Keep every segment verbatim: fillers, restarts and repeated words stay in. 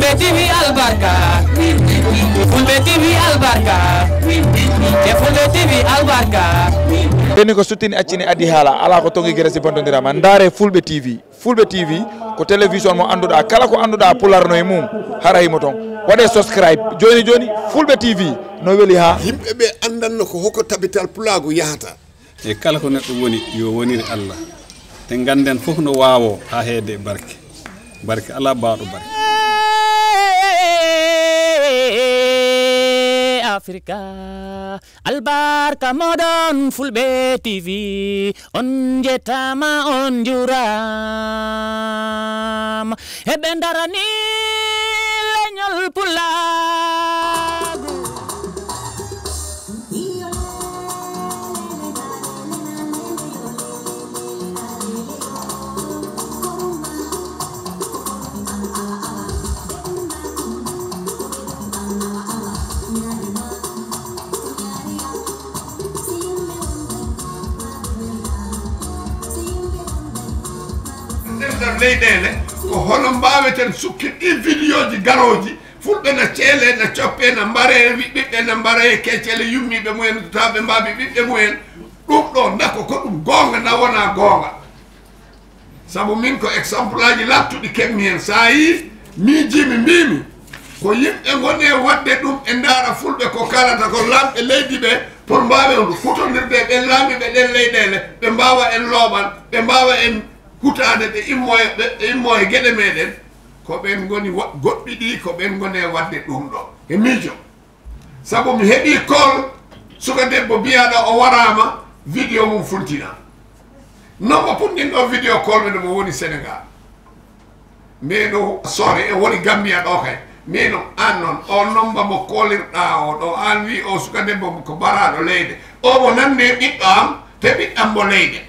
Fulɓe T V albarka. Fulɓe T V albarka. E Fulɓe T V albarka. Ɓenni ko suttini accini addi haala, alaa ko tongi gere si bontondirama. Ndaare Fulɓe T V. Fulɓe T V ko télévision mo annduɗaa, kala ko annduɗaa Pulaar no e mum, hara himo toon. Waɗee subscribe jooni jooni, Fulɓe T V no weli haa. Yimɓe ɓe anndanno ko hoko Tabital Pulaagu yahata. E kala ko neɗɗo woni, yo wonir Allah. Te ngannden fof no waawoo haa heede e barke. Barke alaa baawɗo barke. Afrika, albarka moɗon Fulɓe T V, on njettaama, on njuuraama. Eɓe ndarani leñol Pulaagu. Ɗemɗal leyɗeele, ko hono mbaaweten sukki ɗi vidéoji garooji, Fulɓe na ceele, na coppe, na mbare, wi-, ɓiɓɓe na mbare, kecele yummiiɓe mumen, taaɓe mbaabi ɓiɓɓe mumen. Ɗum ɗo, ndako ko ɗum goonga, na wona goonga. Sabu min ko exemple aji laaɓtuɗi keɓmi heen. So a yii, miijiimi, mbiimi, ko yimɓe ngoni e waɗde ɗum, e ndaara Fulɓe ko kaalata ko laamɓe leydi ɓe, pour mbaawen hutondirde e ɓen laamiiɓe ɗen leyɗeele, ɓe mbaawa en looɓal, ɓe mbaawa en hutaade, ɓe immoo e, ɓe, ɓe immoo e geɗe meeɗen. Ko ɓen ngoni wa-, goɗɗi ɗi, ko ɓen ngoni e waɗde ɗum ɗo. E miijo. Sabu mi heɓii call, suka debbo biyaaɗo o waraama, vidéo mum funtina. Non mo punɗin ɗo vidéo call ɓe no mo woni Sénégal. Mais no, sorry, e woni Gambia ɗo kay. Mais no, aan noon, o nomba mo koolirɗaa o ɗo, aan wi o suka debbo ko baraaɗo leyɗe. O mo nande ɓiɗɗo am, te ɓiɗɗam mo leyɗe.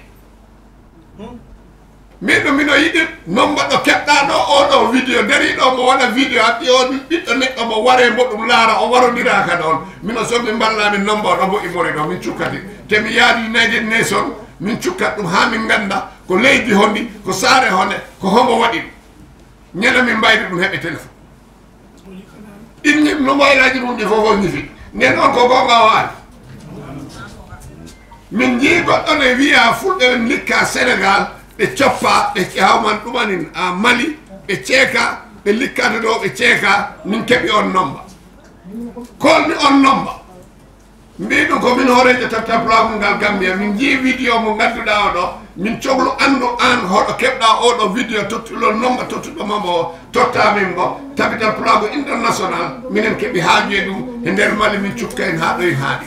Min ɗo mino yiɗi nomba ɗo keɓɗa ɗo, o ɗo vidéo, dariɗo mo waɗa vidéo, haɓɓi o ɓiɗɗo neɗɗo mo ware mo ɗum laara, o warodiraaka ɗon. Mino so mi mballa min nomba o ɗo mo imori ɗo, min cukkati. Te mi yaadi United Nation, min cukkat ɗum haa min ngannda ko leydi hondi, ko saare honde, ko homo waɗi ɗum. Ñande min mbayri ɗum heɓe téléphone. Ɗin ñi-, no mbayraji mum ɗi fof o ñifi. Nden on ko goonga o ari. Min njii goɗɗo ne wiya Fulɓe ɓen likka Sénégal, ɓe coppa, ɓe hawman ɗumanin, a, Mali, ɓe ceeka, ɓe likkata ɗo, ɓe ceeka, min keɓi on nomba. Kolmi on nomba. Mbiɗum ko min hooreejo Tabital Pulaagu ngal Gambia, min njii vidéo mo ngadduɗaa o ɗo, min coglu anndu aan hoɗo keɓɗaa o ɗo vidéo, tottulol nomba tottuɗo ma mo o, totta min mo, Tabital Pulaagu International, minen keɓi haaju e ɗum, e nder Mali min cukka en haa ɗo en haaɗi.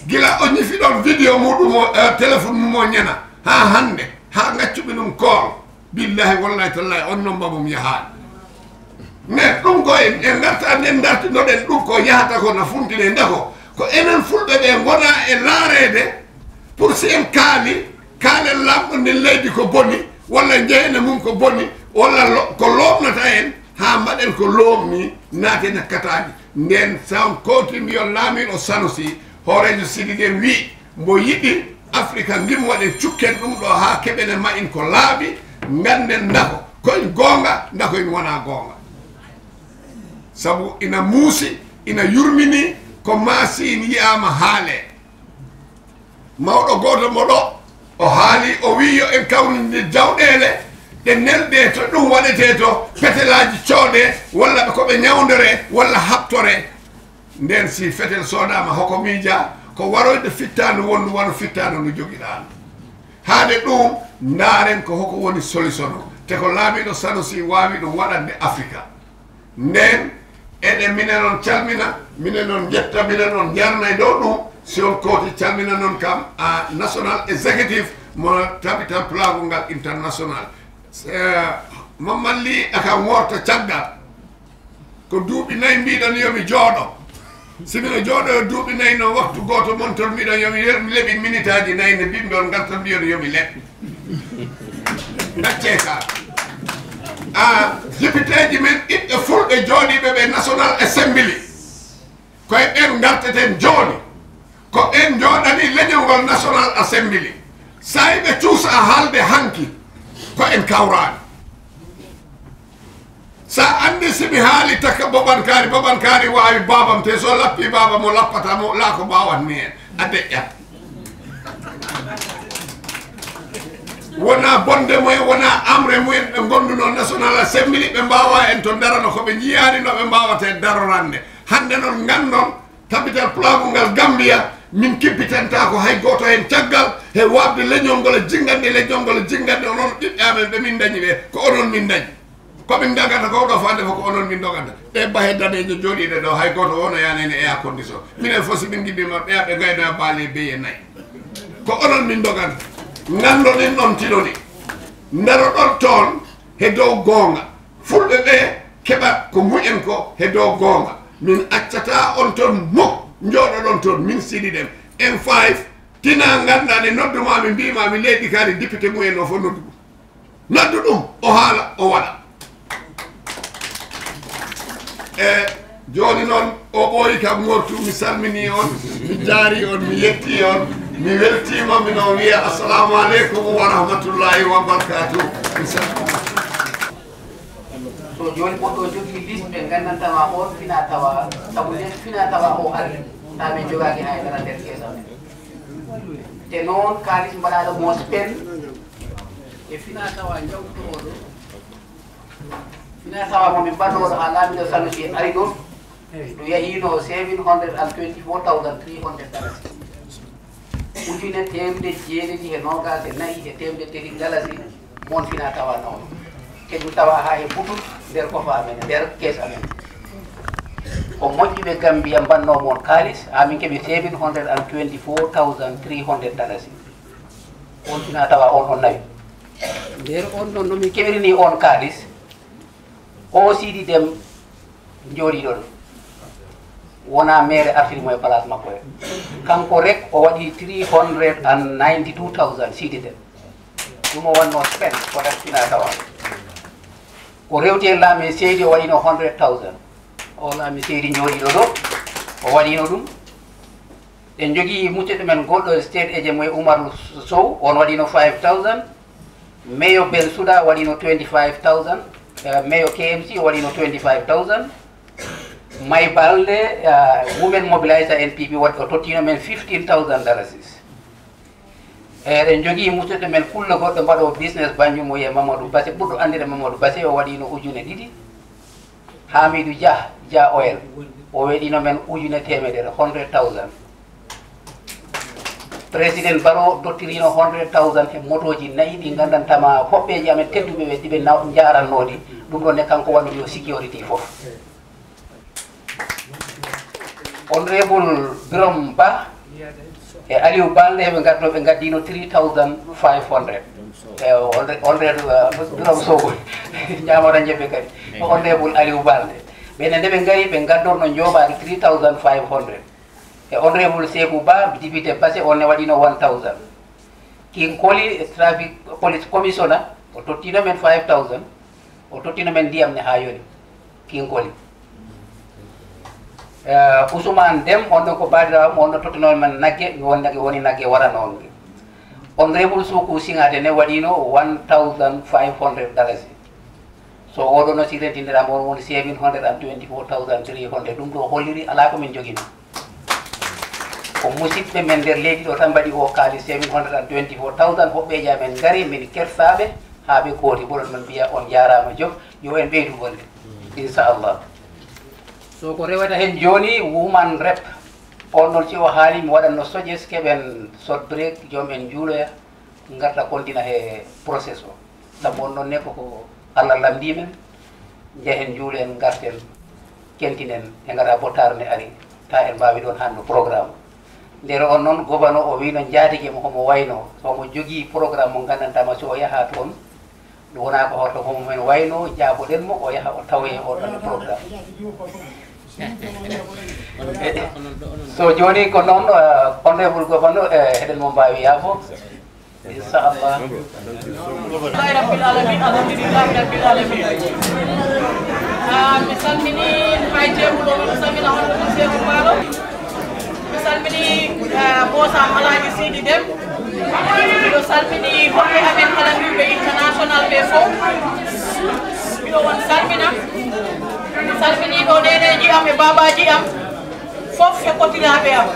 Gila o ñifi ɗon vidéo muɗum o, eh, téléphone mum o ñana, haa hannde, haa ngaccuɓe ɗum kool. Billahi, wallahi, tallahi, on nomba mum yahaani. Mais ɗum ko en, en ngarta, nden dartinoɗen ɗum ko yahata ko na funtine ndako. Ko enen Fulɓe ɓe ngona e laareede pour si en kaali, kaalen laamɗo ndin leydi ko boni, walla njeyene mum ko boni, walla lo-, ko looɓnata en, haa mbaɗen ko looɓni, naaten e kataaji. Nden san kowti mbiyon laamiiɗo Sanusi, hooreejo Sidi Dem wi'i, Mbo yiɗi Afrika ngimmo ɗen cukken ɗum ɗo haa keɓene ma in ko laaɓi, ngannden ndako ko in goonga, ndako in wonaa goonga. Sabu ina muusi, ina yurmini, ko maa si in yi'aama haalee. Mawɗo gooto mo ɗo, o haali, o wi'i yo en kawninde jawɗeele ɗe nelɗe to ɗum waɗetee to, petelaaji coodee, walla ɓe ko ɓe ñawndoree, walla haɓtoree. Nden si fetel soodaama hoko miija ko waroyde fittaandu wonndu wano fittaandu ndu jogiɗaa ndu. Haade ɗum, ndaaren ko hoko woni solution o. Te ko laamiiɗo Sanusi waawi ɗum waɗande Afrika. Nden, eɗen minen on calmina, minen on njetta, minen on njarna e dow ɗum. Si on kooti calmina noon kam, a National Executive mo Tabital Pulaagu ngal International. Eh, Mamman Ly aka worta caggal. Ko duuɓi nayi mbiɗon yo mi jooɗo. Si miɗo jooɗo yo duuɓi nayi, no waktu gooto montor mbiɗon yo mi yer-, mi leɓi minitaaji nayi, nde mbimmi on ngarta mbiyon yo mi leɓ. Gaccee ka. A, députéji men ɓiɓɓe Fulɓe jooɗiiɓe ɓe National Assembly. Ko e ɓen ngarteten jooni. Ko ɓen njooɗani leñol ngol National Assembly. Sa'i ɓe cuusa haalde hanki, ko en kawraani. Sa anndi si mi haali taka Babankaari, Babankaari waawi baabam, te so lappi baaba mo lappata mo, laa ko mbaawatmi heen. A deƴƴat. Wonaa bonde mumen, wonaa amre mumen ɓe ngondunoo National Assembly, ɓe mbaawaa en to ndarano ko ɓe njiyaani no ɓe mbaawata en darorande. Hannde noon nganndon, Tabital pulaagu ngal Gambia, min kibbitantaako hay gooto heen caggal he waabde leñol ngol e jinnganɗe leñol ngol e jinnganɗe onon ɓiɓɓe amen ɓe min ndañi ɓe, ko onon min ndañi. Ko min ndogata ko ɗo fande fof ko onon min ndoganta. Ɗe bahe daneejo jooɗiiɗe ɗo hay gooto wona yaanani e air condition. Minen fof si min ngiɗi ma ɓeya ɓe ngayno e baale beye nayi. Ko onon min ndoganta. Nganndo ɗin ɗon tino ni. Ndaro ɗon toon he dow goonga. Fulɓe ɓe keɓa ko mumen ko he dow goonga. Min accataa on toon muk, njooɗoɗon toon, min Sidi Dem. M five, tinaa nganndaa ne noddu maa mi mbii maa mi leydi kaari député mumen o fof noddu ɗum. Noddu ɗum, o haala, o waɗa. E jooni noon, o ɓooyi kam ngortu, mi salminii on, mi jaarii on, mi yettii on, mi weltiima, miɗo wiya assalamu aleykum wa rahmatullahi wa barakatuh. Mi salminii. So jooni goɗɗo jogii liste ɓe nganndantaa ma on finaa tawaa, sabu nden finaa tawaa o ari, taa min jogaaki hay dara nder keesa men. Te noon kaalis mbaɗaaɗo mo spend e finaa tawaa njawtuɗo oɗo. Finaa tawaa mo min mbaɗnooɗo haa laamiiɗo Sanusi ari ɗoon, ɗum yahiino seven hundred and twenty-four thousand three hundred dollars. Ujune teemedde jeeɗiɗi e noogaas e nayi e teemedde tati dalasi, mon finaa tawaa nawno. Te ɗum tawaa haa e butul nder kofa amen, nder kees amen. Ko moƴƴuɓe Gambia mbannoo mon kaalis, haa min keɓi seven hundred and twenty-four thousand three hundred dalasi. On finaa tawaa on, on nawi. Nder on ɗon no min keɓirini on kaalis, o Sidi Dem jooɗiiɗo ɗo, wonaa meere artiri mo e place makko he. Kanko rek o waɗi three hundred and ninety-two thousand Sidi Dem. Ɗum o wannoo spend ko ɗaɗɗinaa tawa. O rewti e laami seydi o waɗino hundred thousand. O laami seydi jooɗiiɗo ɗo, o waɗino ɗum. En jogii musidɗo men goɗɗo state agent mo e Umaru Sow, on waɗino five thousand. Meyo Bensouda waɗino twenty-five thousand. Eh, meyo K M C waɗino twenty-five thousand. May Balde, eh, Women Mobilizer N P P waɗ-, o tottino men fifteen thousand dalasis. Eɗen jogii musidɗo men pullo goɗɗo mbaɗo business Banjul mo wiye Mamadou Basse, ɓurɗo anndirde Mamadou Basse, o waɗino ujune ɗiɗi. Hamidou Dia, Dia Oil, o weɗino men ujune teemedere, hundred thousand. Président Barrow dottirino hundred thousand e motooji nayi ɗi nganndantaa ma hoɓɓeeji amen tedduɓe ɓe, ɗi ɓe naw-, njaarannoo ɗi. Ɗum ɗon ne kanko waɗi yo security fof. Honorable Birom Ba e Aliou Balde, ɓe ngaddo, ɓe ngaddino three thousand five hundred. E, honre-, honorable, uh, Birom Sow, ñaamata ñebbe kadi. Honorable Aliou Balde. Ɓe ne nde ɓe ngari, ɓe ngaddorno njooɓaari three thousand five hundred. E honorable Sekou Ba, député Basse, on ne waɗino one thousand. King Koli, traffic police commissioner, o tottino men five thousand. O tottino men ndiyam ne haa yoni. King Koli. Eh, Ousmane Dem, on ɗon ko baadirawo mo, on ɗon tottino men nagge, mi won nagge, woni nagge warano on. Honorable Suku Singate ne waɗino one thousand five hundred dalasi. So oɗo no si rentindiraa mo, on woni seven hundred and twenty-four thousand three hundred. Ɗum ɗo holliri alaa ko min njogino. Ko musidɓe men nder leydi ɗo tan mbaɗi o kaalis seven hundred and twenty-four thousand. Hoɓɓeeji amen ngari, min kersaaɓe haa ɓe kooti. Mboɗon noon mbiya on njaaraama Joop, yo en ɓeydu golle, inchallah. So ko rewata heen jooni, Woman Rep, on noon si o haali, mi waɗatno soƴes keɓen sot break, joom en njuuloya. Ngarta kontina he process o. Sabu on ɗon ne koko Allah lamndii men, njehen njuulen, ngarten, kentinen, he ngara bottaare nde ari, taa en mbaawi ɗoon hannde programme. Ndero on noon, gobano o wiino njaatige mo homo wayno, so omo jogii programme mo nganndantaa ma, so o yaha toon, ɗum wonaa ko hoto homo men wayno, jaaboɗen mo, o yaha o tawoye o ɗon e programme. So jooni ko noon, eh, honorable gobano, eh, eɗen mo mbaawi yaafo. Inchallah. Alhamdulillahi rabbil alamin, alhamdulillahi rabbil alamin. Ah, mi salmini Haji Amadou, mi salmina honorable Sekou Baro. Mi salmini, ah, boss am Alhaji Sidi Dem. Miɗo salmini hoɓɓe amen kala mbiɓe international ɓe fof. Miɗo on salmina. Salminiiɗo neeneeji am e baabaaji am, fof e kotiraaɓe am,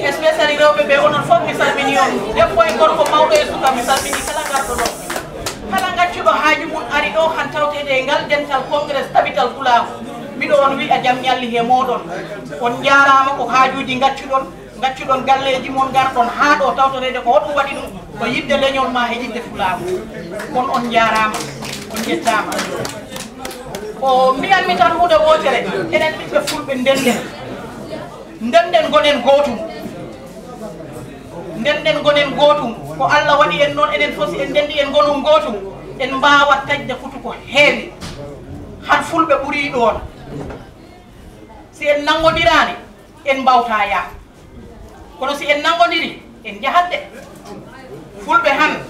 especially rewɓe ɓe, onon fof mi salminii on. Debbo e gorko, mawɗo e suka, mi salminii kala ngarɗo ɗo. Kala ngaccuɗo haaju mum ari ɗo han tawteede e ngal dental Congrès Tabital Pulaagu. Miɗo on wi'a jam ñalli he mooɗon. On njaaraama ko haajuuji ngaccuɗon, ngaccuɗon galleeji mon, ngarɗon haa ɗo tawtoreede ko hoɗum waɗi ɗum, ko yiɗde leñol maa e yiɗde Pulaagu. Kono on njaaraama, on njettaama. Ko mbiyanmi tan huunde wootere, enen ɓiɓɓe Fulɓe ndennden. Ndennden ngonen gootum. Ndennden ngonen gootum. Ko Allah waɗi en noon, enen fof si en ndenndi en ngonum gootum, en mbaawat taƴde futu ko heewi. Han Fulɓe ɓurii ɗoon. Si en nanngondiraani, en mbaawtaa yaha. Kono si en nanngondiri, en njahat de. Fulɓe han,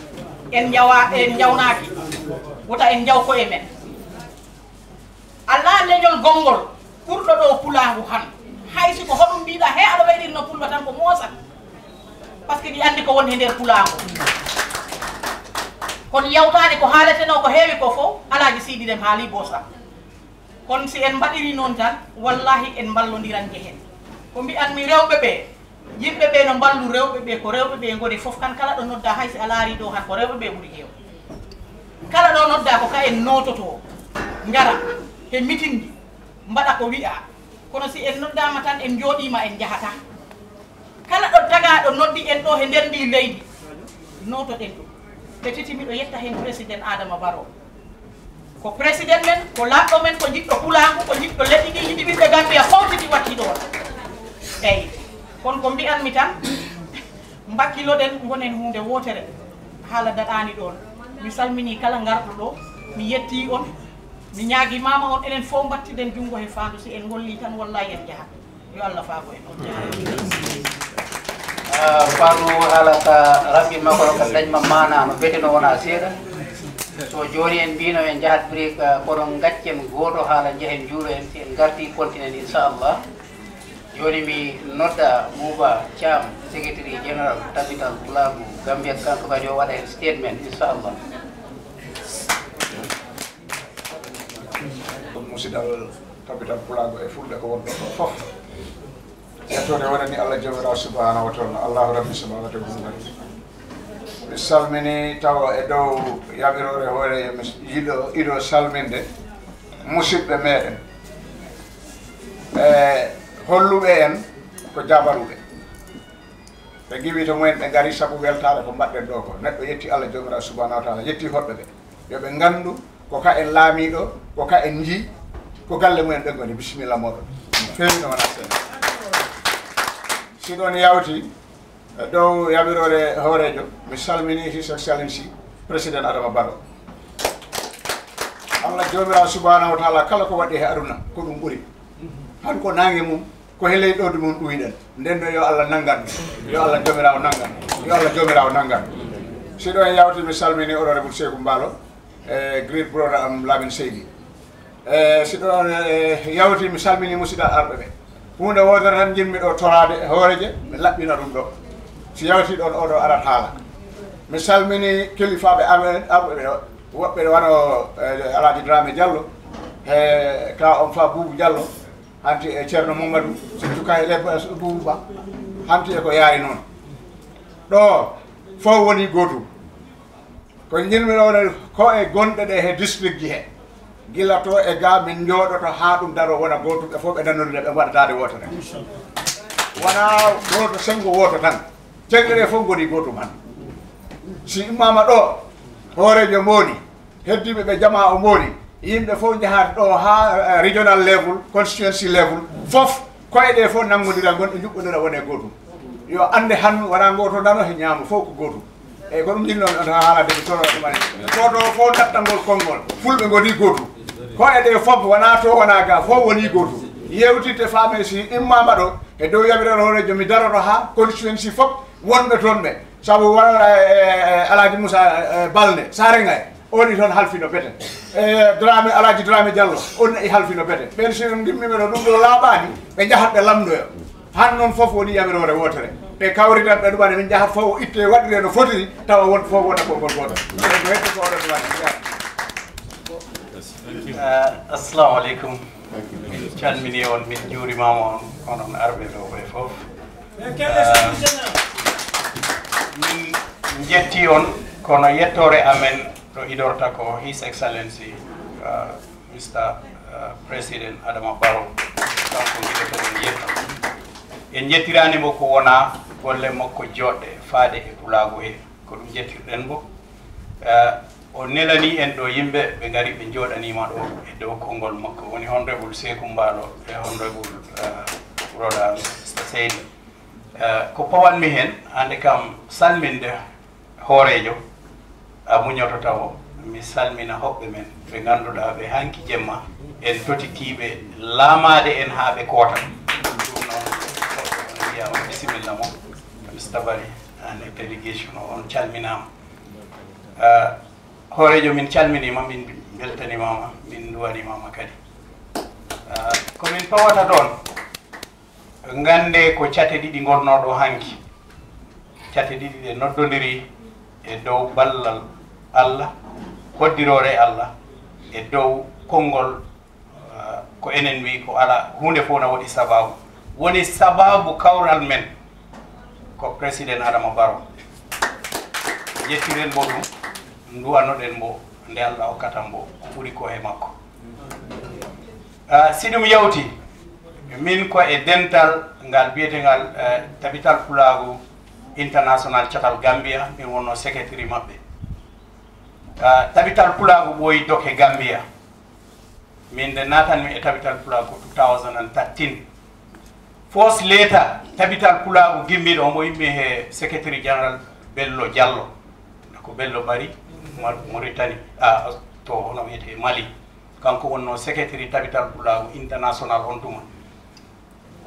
en njawa, en njawnaaki. Wota en njaw koye men. Alaa leñol gonngol ɓurɗo ɗo Pulaagu han. Hay si ko hoɗum mbiɗa, he aɗa wayrir no Pullo tan ko moosat. Parce que ɗi anndi ko woni he nder Pulaagu. Kono yawtaani ko haaletenoo ko heewi ko fof, Alaaji Siidi Dem haali bosa. Kono si en mbaɗiri noon tan, wallahi en mballondiran njehen. Ko mbi'anmi rewɓe ɓe, yimɓe ɓe no mballu rewɓe ɓe, ko rewɓe ɓe ngoni fof kan, kala ɗo nodda, hay si a laari ɗo han ko rewɓe ɓe ɓuri heew. Kala ɗo nodda ko ka en noototoo, ngara he mitinji, mbaɗa ko wi'a. Kono si en noddaama tan, en njooɗiima, en njahataa. Kala ɗo tagaaɗo noddi en ɗo he nder ndi leydi, nootoɗen ɗum. Ɓe titi miɗo yetta heen président Adama Barrow. Ko président men, ko laaɗɗo men, ko jiɗɗo Pulaagu, ko jiɗɗo leɗɗi ɗi, yiɗi ɓiɓɓe Gambia fof titi watti ɗoon. Eyi, kono ko mbi'anmi tan, mbakkiloɗen, ngonen huunde wootere, haala daɗaani ɗoon. Mi salminii kala ngarɗo ɗo, mi yettii on, mi ñaagimaama on, enen fof mbattiɗen junngo he faandu, si en ngollii tan, wallahi en njahat. Yo Allah faabo en. Faandu haalata raɓɓi makko ka dañma maana no bete no wona seeɗa. So jooni en mbino en njahat break, kono gaccen gooto haala, njehen njuuro en, si en ngarti kontinen inchallah. Jooni mi nodda Buuba Caam, secretary general Tabital Pulaagu Gambia, kanko kadi o waɗa en statement inchallah. Ɗum musidal Tabital Pulaagu e Fulɓe ko wonɗo ɗo fof. Yettoode wonani Allah Joomiraawo Subhaanahu wa Taala, Allahu Rabbi Samaawaati wal Ardi. Mi salmini tawa e dow yaɓiroore hoore mi yiɗo iɗo salminde musidɓe meɗen e holluɓe en ko jabaruɓe. Ɓe ngiwi to mumen, ɓe ngari sabu weltaare ko mbaɗɗen ɗo ko. Neɗɗo yetti Allah Joomiraawo Subhaanahu wa Taala, yetti hoɗɓe ɓe. Yo ɓe nganndu ko ka en laamiiɗo, ko ka en njii, ko galle mumen ɓe ngoni. Bisimilla mooɗon. Feewi no wona seeɗa. Si ɗon yawti e dow yaɓiroore hooreejo, mi salmini His Excellency Président Adama Barrow. Allah Joomiraawo Subhaanahu wa Taala kala ko waɗi he aduna ko ɗum ɓuri. Han ko naange mum, ko he ley ɗowdi mum ɗuwiɗen. Nden ɗo yo Allah nanngan, yo Allah Joomiraawo nanngan, yo Allah Joomiraawo nanngan. Si ɗo en yawti, mi salmini Honorable Seeku Mbaalo e great brother am Lamin Seydi. E si ɗo e yawti, mi salmini musidal arɓe ɓe. Huunde wootere tan njiɗmi ɗo toraade e hooreeje, mi laɓɓina ɗum ɗo. Si yawti ɗon, oɗo arat haala. Mi salmini kilifaaɓe amen arɓe ɓe ɗo, woɓɓe wano e Alaaji Dramé Diallo, e ka on fa Buubu Diallo, hanti e Ceerno Mamadou, surtout ka e Leba Buubu Ba, hanti e ko yaari noon. Ɗo fof woni gootum. Ko njinmi ɗo woni ko e gonɗe ɗe he district ji he. Gila to e ga min njooɗoto haa ɗum daro wona gootum, ɓe fof ɓe nanondira, ɓe mbaɗa daade wootere. Wona gooto senngo wooto tan. Cenɗe ɗe fof ngoni gootum han. Si immama ɗo, hooreejo mooni, heddiiɓe ɓe jamaa o mooni, yimɓe fof njahat ɗo haa regional level, constituency level, fof koye ɗe fof nanngodira ngon e njuɓɓondira wone gootum. Yo annde han wona ngooto nano he ñaamo, fof ko gootum. Eyyi, ko ɗum jinnomi on haalade mi toro ɗumani. Gooto fof nattangol konngol, fulɓe ngoni gootum. Koye ɗe fof wona to wona ga, fof woni gootum. Yewtirte faame si immama ɗo e dow yamirere hooreejo, mi daroto haa constituency fof wonɓe toon ɓe. Sabu walla e Alaaji Moussa Balde Saare Ngay, o ni toon halfino bete. E Dramé, Alaaji Dramé Diallo, on nayi halfino bete. Ɓen si on ngimmiɓe ɗo ɗum ɗo laaɓaani, ɓe njahat ɓe lamndoya. Han noon fof woni yamiroore wootere. Ɓe kawritan ɓe ɗumani min njahat fof o itte waɗire no fotiri, tawa won fof wona konngol gootal. Eɗen ko hedde ko oɗon waɗi. Eh, assalamu aleykum. Min calmini on, min juurimaama on, onon arɓe ɗo ɓe fof. Eh, min njetti on, kono yettoore amen ɗo idorta ko His Excellency, eh, Mister, eh, President Adama Barrow. Kanko ngiɗotoɗen yetto. En njettirani mo ko wona golle makko joɗɗe faade e pulaagu he. Ko ɗum njettirɗen mo. Eh, o nelani en ɗo yimɓe ɓe ngari ɓe njooɗaniima ɗo e dow konngol makko. Woni Honorable Seeku Mbaalo e Honorable, eh, Broda Mister Seydi. Eh, ko pawanmi heen, hannde kam salminde hooreejo, a muñoto tawo, mi salmina hoɓɓe men ɓe ngannduɗaa ɓe hanki jemma en totitiiɓe laamaade en haa ɓe koota. Ɗum noon, on mbiyaama bisimilla mo, Mister Bari, an e délégation o, on calminaama. Eh, hooreejo, min calminiima, min mbeltanimaama, min nduwanimaama kadi. Eh, ko min pawata toon, ngannde ko cate ɗiɗi ngonnoo ɗo hanki. Cate ɗiɗi ɗe noddondiri e dow ballal Allah, hoddiroore Allah, e dow konngol, eh, ko enen mbi ko alaa huunde fof na waɗi sabaabu. Woni sabaabu kawral men ko Président Adama Barrow. Njettiren mo ɗum, nduwanoɗen mo nde Allah okkata mo ko ɓuri ko he makko. Ah, si ɗum yawti, min ko e dental ngal biyetengal, eh, Tabital Pulaagu International Catal Gambia, min wonno secretary maɓɓe. Ah, Tabital Pulaagu ɓooyi dokke Gambia. Min nde natanmi e Tabital Pulaagu ko two thousand and thirteen. First letter Tabital Pulaagu gimmiiɗo omo yimmi he Secretary General Bello Diallo. Ko Bello Bari, Mar-, Mauritanie, ah, to hono wiyete Mali. Kanko wonno secretary Tabital Pulaagu International on tuma.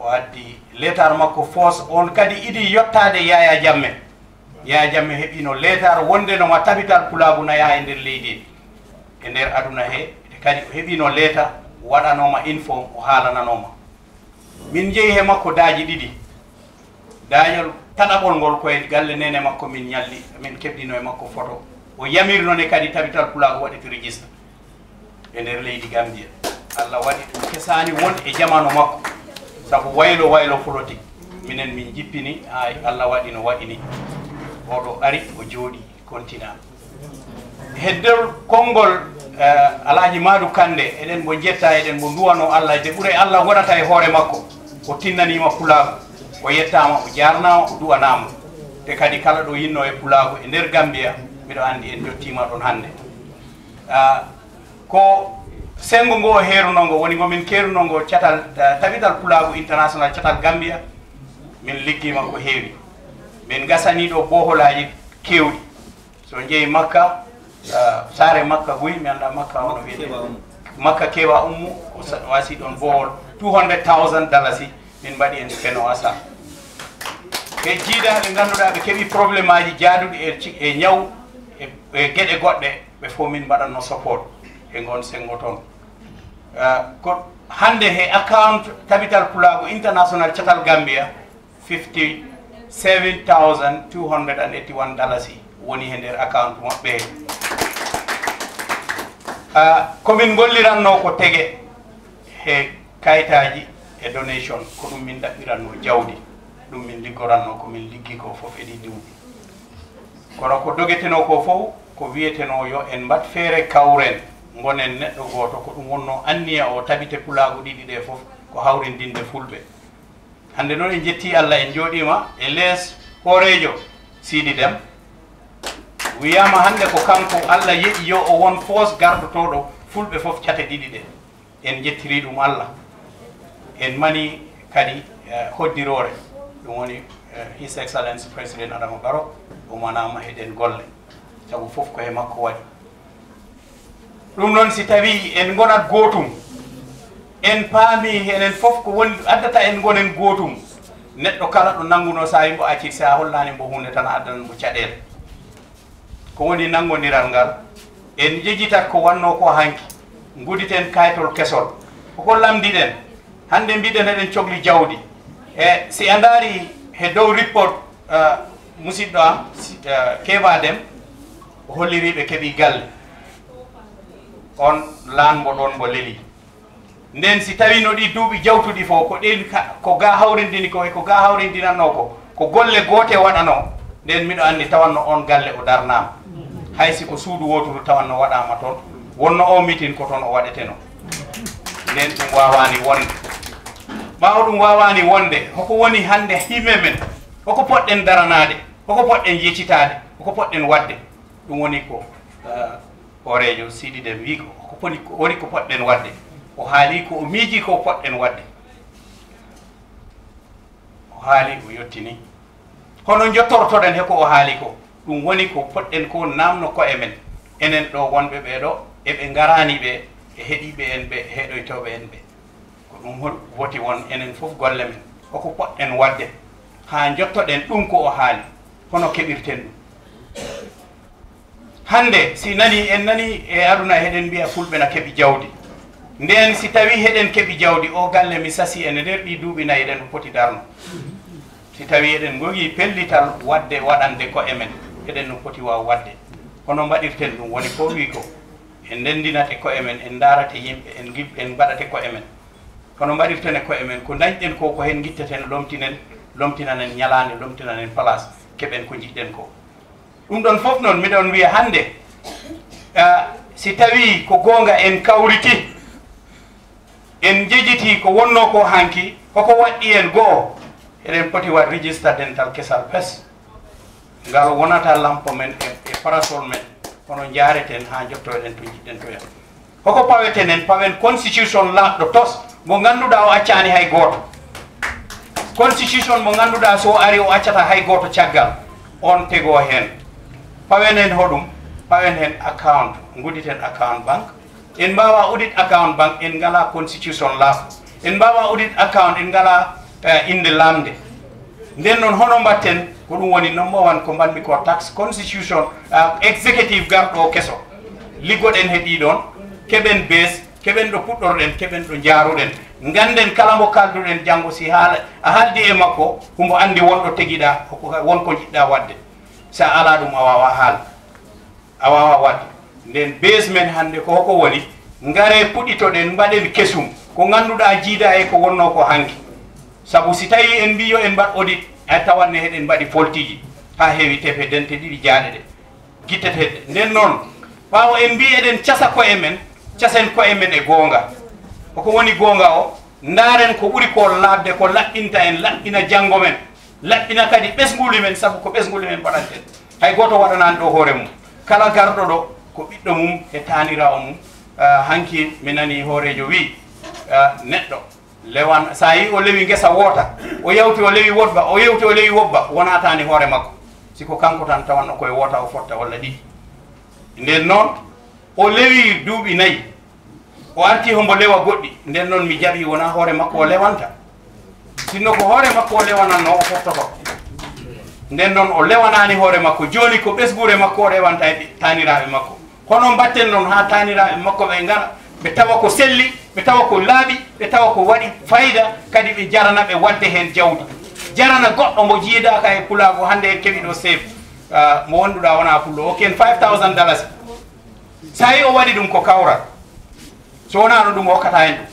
O addi letter makko first, on kadi idi yottaade Yaya Jammeh. Yaya Jammeh heɓino letter wonde no ma Tabital Pulaagu na yaha e nder leydi, e nder aduna he. E kadi o heɓino letter, waɗanoma inform, o haalananoma. Min njehi he makko daaji ɗiɗi. Daañol taɗaɓol ngol ko e galle neene makko min ñalli, min keɓdino e makko photo. O yamirno ne kadi Tabital Pulaagu waɗete register e nder leydi Gambia. Allah waɗi ɗum kesaani won e jamanu makko. Sabu waylo waylo politique. Minen min jippini, haa Allah waɗi no waɗi ni. Oɗo ari, o jooɗi, continent. He nder konngol, eh, Alhaji Madu Kande, eɗen mo njetta, eɗen mo nduwano Allah, de ɓure Allah wonata e hoore makko. O tinnaniima Pulaagu, o yettaama, o jaarnaama, o duwanaama. Te kadi kala ɗo yinno e Pulaagu e nder Gambia, miɗo anndi en njottiima ɗon hannde. Ah, ko senngo ngo o heeruno ngo, woni ngo min keeruno ngo catal, eh, Tabital Pulaagu International Catal Gambia, min liggiima ko heewi. Min ngasanii ɗo boholaaji keewɗi. So njehi Makka, ah, saare Makka buy, mi anndaa Makka hono wiyetee. Makka Kewa Ummu, o sa-, wasi ɗon bohol two hundred thousand dalasi, min mbaɗi en speno asa. Ɓe jiidaa ɓe ngannduɗaa ɓe keɓi problème aji jaaduɗi e ci-, e ñaw, e, e geɗe goɗɗe, ɓe fof min mbaɗatno support e ngon senngo toon. Ah, ko hannde he account Tabital Pulaagu International Catal Gambia, fifty-seven thousand two hundred and eighty-one dalasi woni he nder account maɓɓe he. Ah, ko min ngolliranno ko tege he kayitaaji e donation, ko ɗum min ɗaɓɓiranno jawdi, ɗum min liggoranno ko min liggi ko fof e ɗi duuɓi. Kono ko dogetenoo ko fof, ko wiyetenoo yo en mbaɗ feere kawren, ngonen neɗɗo gooto, ko ɗum wonno anniya o tabite pulaagu ɗiɗi ɗe fof, ko hawrindinde fulɓe. Hannde noon en njettii Allah, en njooɗiima e lees hooreejo Siidi Dem. Wiyaama hannde ko kanko Allah yeɗi yo o won foos gardotooɗo fulɓe fof cate ɗiɗi ɗe. En njettirii ɗum Allah. En manii kadi, eh, hoddiroore, ɗum woni, eh, His Excellency President Adama Barrow, o manaama heɗen golle. Sabu fof ko he makko waɗi. Ɗum noon, si tawii en ngonat gootum, en paami enen fof ko woni addata en ngonen gootum, neɗɗo kala ɗo nanngunoo, so a yimbo accit, so a hollaani mbo huunde tan, a addanan mbo caɗeele. Ko woni nanngondiral ngal, en njejitat ko wannoo ko hanki, nguditen kaytol kesol. Ko ko lamdiɗen, hannde mbiɗen eɗen cokli jawdi. E si a ndaari he dow report, eh, musidɗo am, si, eh, Keba Dem, o holliri ɓe keɓi galle. On laanmo ɗon mbo leli. Nden si tawi no ɗi duuɓi jawtuɗi fof, ko ɗen ka, ko ga hawrindini ko e ko ga hawrindinannoo ko, ko golle goote waɗanoo, nden miɗo anndi tawanno on galle o darnaama. Hay si ko suudu wooturu tawanno waɗaama toon, wonno o mitin ko toon o waɗetenoo. Nden ɗum waawaani wonde. Ɓaawo ɗum waawaani wonde, hoko woni hannde hime men? Hoko poɗɗen daranaade? Hoko poɗɗen yeccitaade? Hoko poɗɗen waɗde? Ɗum woni ko, eh, hooreejo Siidi Dem wii ko, ko poni, ko woni ko poɗɗen waɗde. O haali ko o miiji ko poɗɗen waɗde. O haali, o yottini. Hono njottortoɗen he ko o haali ko? Ɗum woni ko poɗɗen ko naamno koye men. Enen ɗo wonɓe ɓee ɗo, eɓe ngaraani ɓe, e heɗiiɓe en ɓe, e heɗoytooɓe en ɓe. Ko ɗum hol-, woti won enen fof golle men. Hoko poɗɗen waɗde haa njottoɗen ɗum ko o haali? Hono keɓirten ɗum? Hannde, si nani, en nani e aduna, heɗen mbiya Fulɓe na keɓi jawdi. Nden, si tawi heɗen keɓi jawdi, o galle mi sasi en e nder ɗi duuɓi nayi, eɗen poti darno. Si tawi eɗen ngogi pellital waɗde, waɗande koye men, eɗen no poti waaw waɗde. Hono mbaɗirten ɗum? Woni ko wii ko, en ndendinate koye men, en ndaarate yimɓe, en ngib-, en mbaɗate koye men. Hono mbaɗirten e koye men? Ko ndañɗen ko, ko heen ngitteten, lomtinen, lomtinanen ñalaande, lomtinanen place, keɓen ko njiɗɗen ko. Ɗum ɗon fof noon, miɗon wiya hannde, ah, si tawii ko goonga en kawriti, en njejitii ko wonnoo ko hanki, hoko waɗɗi en goo, eɗen poti waɗ register dental kesal pes. Ngal wonata lampo men e, e parasol men, kono njaareten haa njottoɗen to njiɗɗen toya. Hoko paweten en? Pawen constitution laaɓɗo tos, mo ngannduɗaa o accaani hay gooto. Constitution mo ngannduɗaa so o ari o accata hay gooto caggal, on tegoo heen. Pawen heen hoɗum? Pawen heen account, ngudditen account bank. En mbaawaa audit account bank, en ngalaa constitution laaɓɗo. En mbaawaa audit account, en ngalaa, eh, innde lamnde. Nden noon, hono mbaɗten? Ko ɗum woni number one ko mbaɗmi ko tax constitution, ah, executive garɗo o keso. Liggoɗen he ɗii ɗoon, keɓen base, keɓen ɗo puɗɗorɗen, keɓen ɗo njaaruɗen. Ngannden kala mbo kaalduɗen janngo, si haala, a haaldi e makko, hombo anndi won ɗo tegiɗaa, ko, ko, won ko njiɗɗaa waɗde. So a alaa ɗum, a waawaa haal. A waawaa waɗde. Nden base men hannde ko hoko woni? Ngaree puɗɗitoɗen, mbaɗen kesum. Ko ngannduɗaa jiidaa e ko wonnoo ko hanki. Sabu si tawii en mbii yo en mbaɗ audit, a tawanne heɗen mbaɗi foltiiji haa heewi tefe dente ɗiɗi jaaɗe ɗe gitteteeɗe. Nden noon, ɓaawo en mbii eɗen casa koye men, casen koye men e goonga. Ko ko woni goonga o? Ndaaren ko ɓuri ko laaɓde, ko laɓɓinta en, laɓɓina janngo men, laɓɓina kadi ɓesnguuli men, sabu ko ɓesnguuli men mbaɗanten. Hay gooto waɗanaani ɗo hoore mum. Kala garɗo ɗo ko ɓiɗɗo mum e taaniraawo mum. Ah, hanki mi nani hooreejo wii, ah, neɗɗo lewan, so a yii o lewi ngesa woota, o yawti o lewi wobba, o yawti o lewi wobba, wonataani hoore makko. Si ko kanko tan, tawanno koye woota o fotta walla ɗiɗi. Nden noon, o lewi duuɓi nayi, o arti hombo lewa goɗɗi. Nden noon mi jaɓi wona hoore makko o lewanta. Sinno ko hoore makko o lewananno, o fottoto. Nden noon o lewanaani hoore makko. Jooni ko ɓesguure makko o rewanta e ɓi-, taaniraaɓe makko. Hono mbaɗten noon haa taaniraaɓe makko ɓe ngara, ɓe tawa ko selli, ɓe tawa ko laaɓi, ɓe tawa ko waɗi fayda, kadi ɓe jarana ɓe waɗde heen jawdi. Jarana goɗɗo mo jiidaaka e pulaagu, hannde en keɓi ɗo seef, ah, mo wonduɗaa wonaa pullo, o ken five thousand dalasi. So tawi o waɗi ɗum ko kawral. So wonaano ɗum o hokkata en ɗum.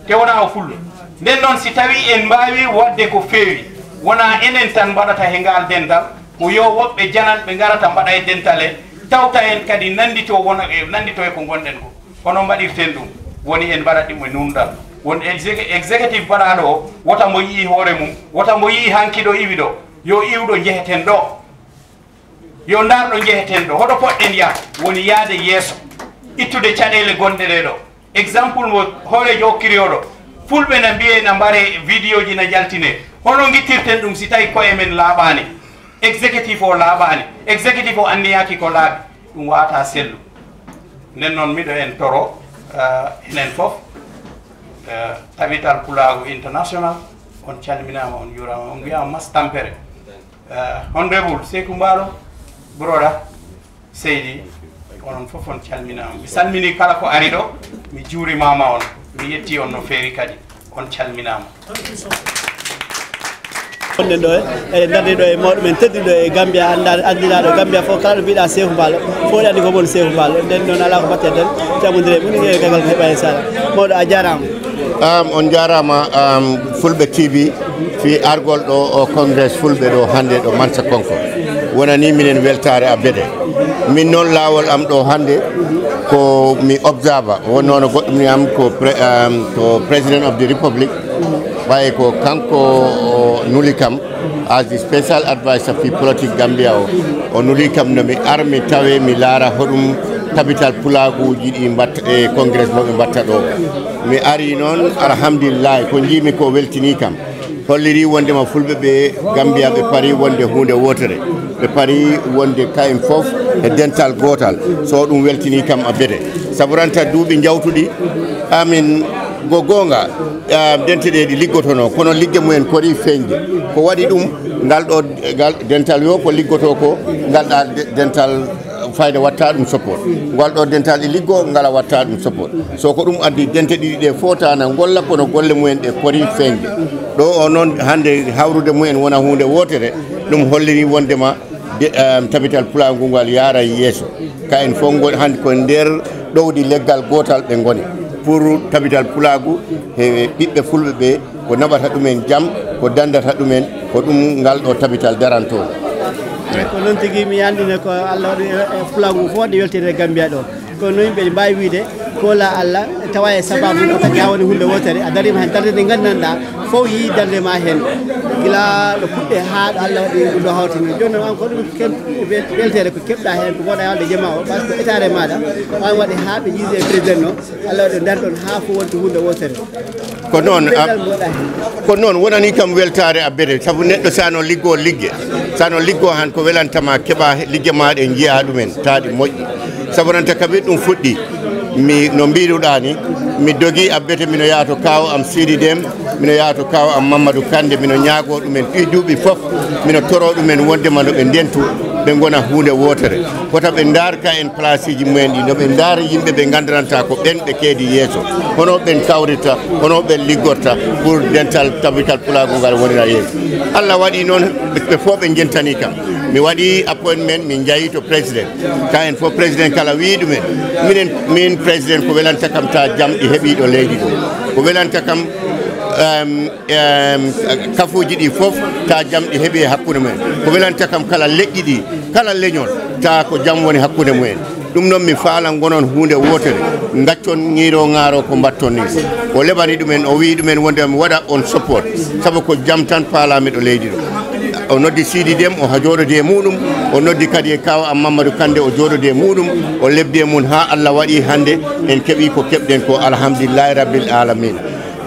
Te wonaa o fullo. Nden noon si tawi en mbaawi waɗde ko feewi, wonaa enen tan mbaɗata he ngaal dental, ko yo woɓɓe jananɓe ngarata mbaɗa e dental he, tawta en kadi nanndito wona e, nanndito e ko ngonɗen ko. Hono mbaɗirten ɗum? Woni en mbaɗat ɗum e nunɗal. Won exec-, executive mbaɗaaɗo o, wota mbo yii hoore mum, wota mbo yii hanki ɗo iwi ɗo, yo iw ɗo njeheten ɗo. Yo ndaar ɗo njeheten ɗo. Hoɗo poɗɗen yaha? Woni yahde yeeso, ittude caɗeele gonɗe ɗe ɗo. Exemple mo hooreejo okkiri oɗo, fulɓe na mbiye na mbare vidéo ji na jaltine. Hono ngittirten ɗum si tawi koye men laaɓaani? Executive o laaɓaani. Executive o anniyaaki ko laaɓi. Ɗum waata sellu. Nden noon miɗo en toro, eh, enen fof, eh, Tabital Pulaagu International, on calminaama, on njuuraama, on mbiyaama mas tampere. Eh, Honorable Seeku Mbaalo, Broda, Seydi, onon fof on calminaama. Mi salmini kala ko ari ɗo, mi juurimaama on, mi yetti on no feewi kadi, on calminaama. Gonɗen ɗo, eɗen darde ɗo e mawɗo men tedduɗo e Gambia, annda-, anndiraaɗo Gambia fof, kala ɗo mbiɗa Seeku Mbaalo, fof ene anndi ko woni Seeku Mbaalo. Nden noon alaa ko mbaɗten tan, cammondire e mum, e gagal ko heɓa, inchallah. Mawɗo, a jaaraama. Am, on jaaraama, am, Fulɓe T V, fii argol ɗo o congrès Fulɓe ɗo hannde ɗo Mansa Konko. Wonani minen weltaare abbere. Min noon laawol am ɗo hannde ko mi observer, wonnoono goɗɗum ni am ko pre-, am, ko President of the Republic, ɓay ko kanko o nuli kam as the special advisor fii politique Gambia o. O nuli kam no mi ar mi tawe mi laara hoɗum tabital pulaaguuji ɗi mbatta e congrès mo ɓe mbatta ɗo. Mi ari noon, alhamdulillahi, ko njiimi ko weltini kam. Holliri wondema Fulɓe ɓe Gambia ɓe pari wonde huunde wootere. Ɓe pari wonde kayen fof e dental gootal. So ɗum weltini kam abbere. Sabu ranta duuɓi njawtuɗi, amin go goonga, ah, dente ɗe ɗi liggotono, kono ligge mumen kori feeñde. Ko waɗi ɗum, ngal ɗo, ngal dental yo ko liggoto ko, ngal ɗa de-, dental fayda watta ɗum support. Ngal ɗo dental ɗi liggo, ngala watta ɗum support. So ko ɗum addi dente ɗiɗi ɗe fota na golla, kono golle mumen ɗe kori feeñde. Ɗo o noon hannde hawrude mumen wona huunde wootere, ɗum holliri wondema de, em, tabital pulaagu ngal yaara yeeso. Ka en fof ngoni hannde ko nder ɗowdi leggal gootal ɓe ngoni. Pour tabital pulaagu he ɓiɓɓe Fulɓe ɓe, ko naɓata ɗumen jam, ko dandata ɗumen, ko ɗum ngal ɗo tabital daranto. Ko noon tigi, mi anndine ko Allah waɗi e, e pulaagu fof waɗi weltede e Gambia ɗo. Kono noon yimɓe ne mbaawi wiyde, ko la Allah tawa e sababu ko tagi haa woni huunde wootere. A dariima heen darnde nde nganndanɗaa fof yii darnde ma heen. Gila ɗo puɗɗe haa ɗo Allah waɗi ɗum ɗo hawti noon. Jooni noon an ko ɗum ken-, wel-, weltere ko keɓɗa heen, ko mboɗa walde jama o, parce que etaare maaɗa, on waɗi haa ɓe jiidi e président o, Allah waɗi darɗon haa fof wonti huunde wootere. Ko noon, a-, ko noon wonani kam weltaare abbere, sabu neɗɗo sa no liggo ligge, sa no liggo han ko welantama keɓa he-, ligge ma ɗe njiya ɗumen, taa ɗi moƴƴi. Sabu ranta kabi ɗum fuɗɗi, mi, no mbiruɗa ni, mi dogi abbete, mino yaha to kaaw am Sidi Dem, mino yaha to kaaw am Mamadou Kande, mino ñaago ɗumen ɗi duuɓi fof, mino toro ɗumen wondema no ɓe ndentu, ɓe ngona huunde wootere. Wota ɓe ndaar ka en place uji mumen ɗi, no ɓe ndaara yimɓe ɓe nganndiranta ko ɓen ɓe keedi yeeso. Hono ɓen kawrirta, hono ɓen liggorta pour dental tabital pulaagu ngal wonira yeeso. Allah waɗi noon, ɓe, ɓe fof ɓe njentani kam. Mi waɗi appointment, min njahi to président. Ka en fof président kala wii ɗumen. Minen, min président ko welanta kam ta jam ɗi heɓi ɗo leydi ɗo. Ko welanta kam, em, em, kafuuji ɗi fof, ta jam ɗi heɓi e hakkunde mumen. Ko welanta kam kala leƴƴi ɗi, kala leñol, ta ko jam woni hakkunde mumen. Ɗum noon mi faala ngonon huunde wootere, gaccon ŋiiro ŋaaro ko mbatton ni. O leɓani ɗumen, o wi'i ɗumen wonde mi waɗa on support, sabu ko jam tan faalami ɗo leydi ɗo. O noddi Sidi Dem, o ha jooɗodi e muɗum, o noddi kadi e kaaw am Mamadou Kande, o jooɗodi e muɗum, o lebdi e mum haa Allah waɗi hannde en keɓi ko keɓɗen ko, alhamdulillahi rabbil alamina.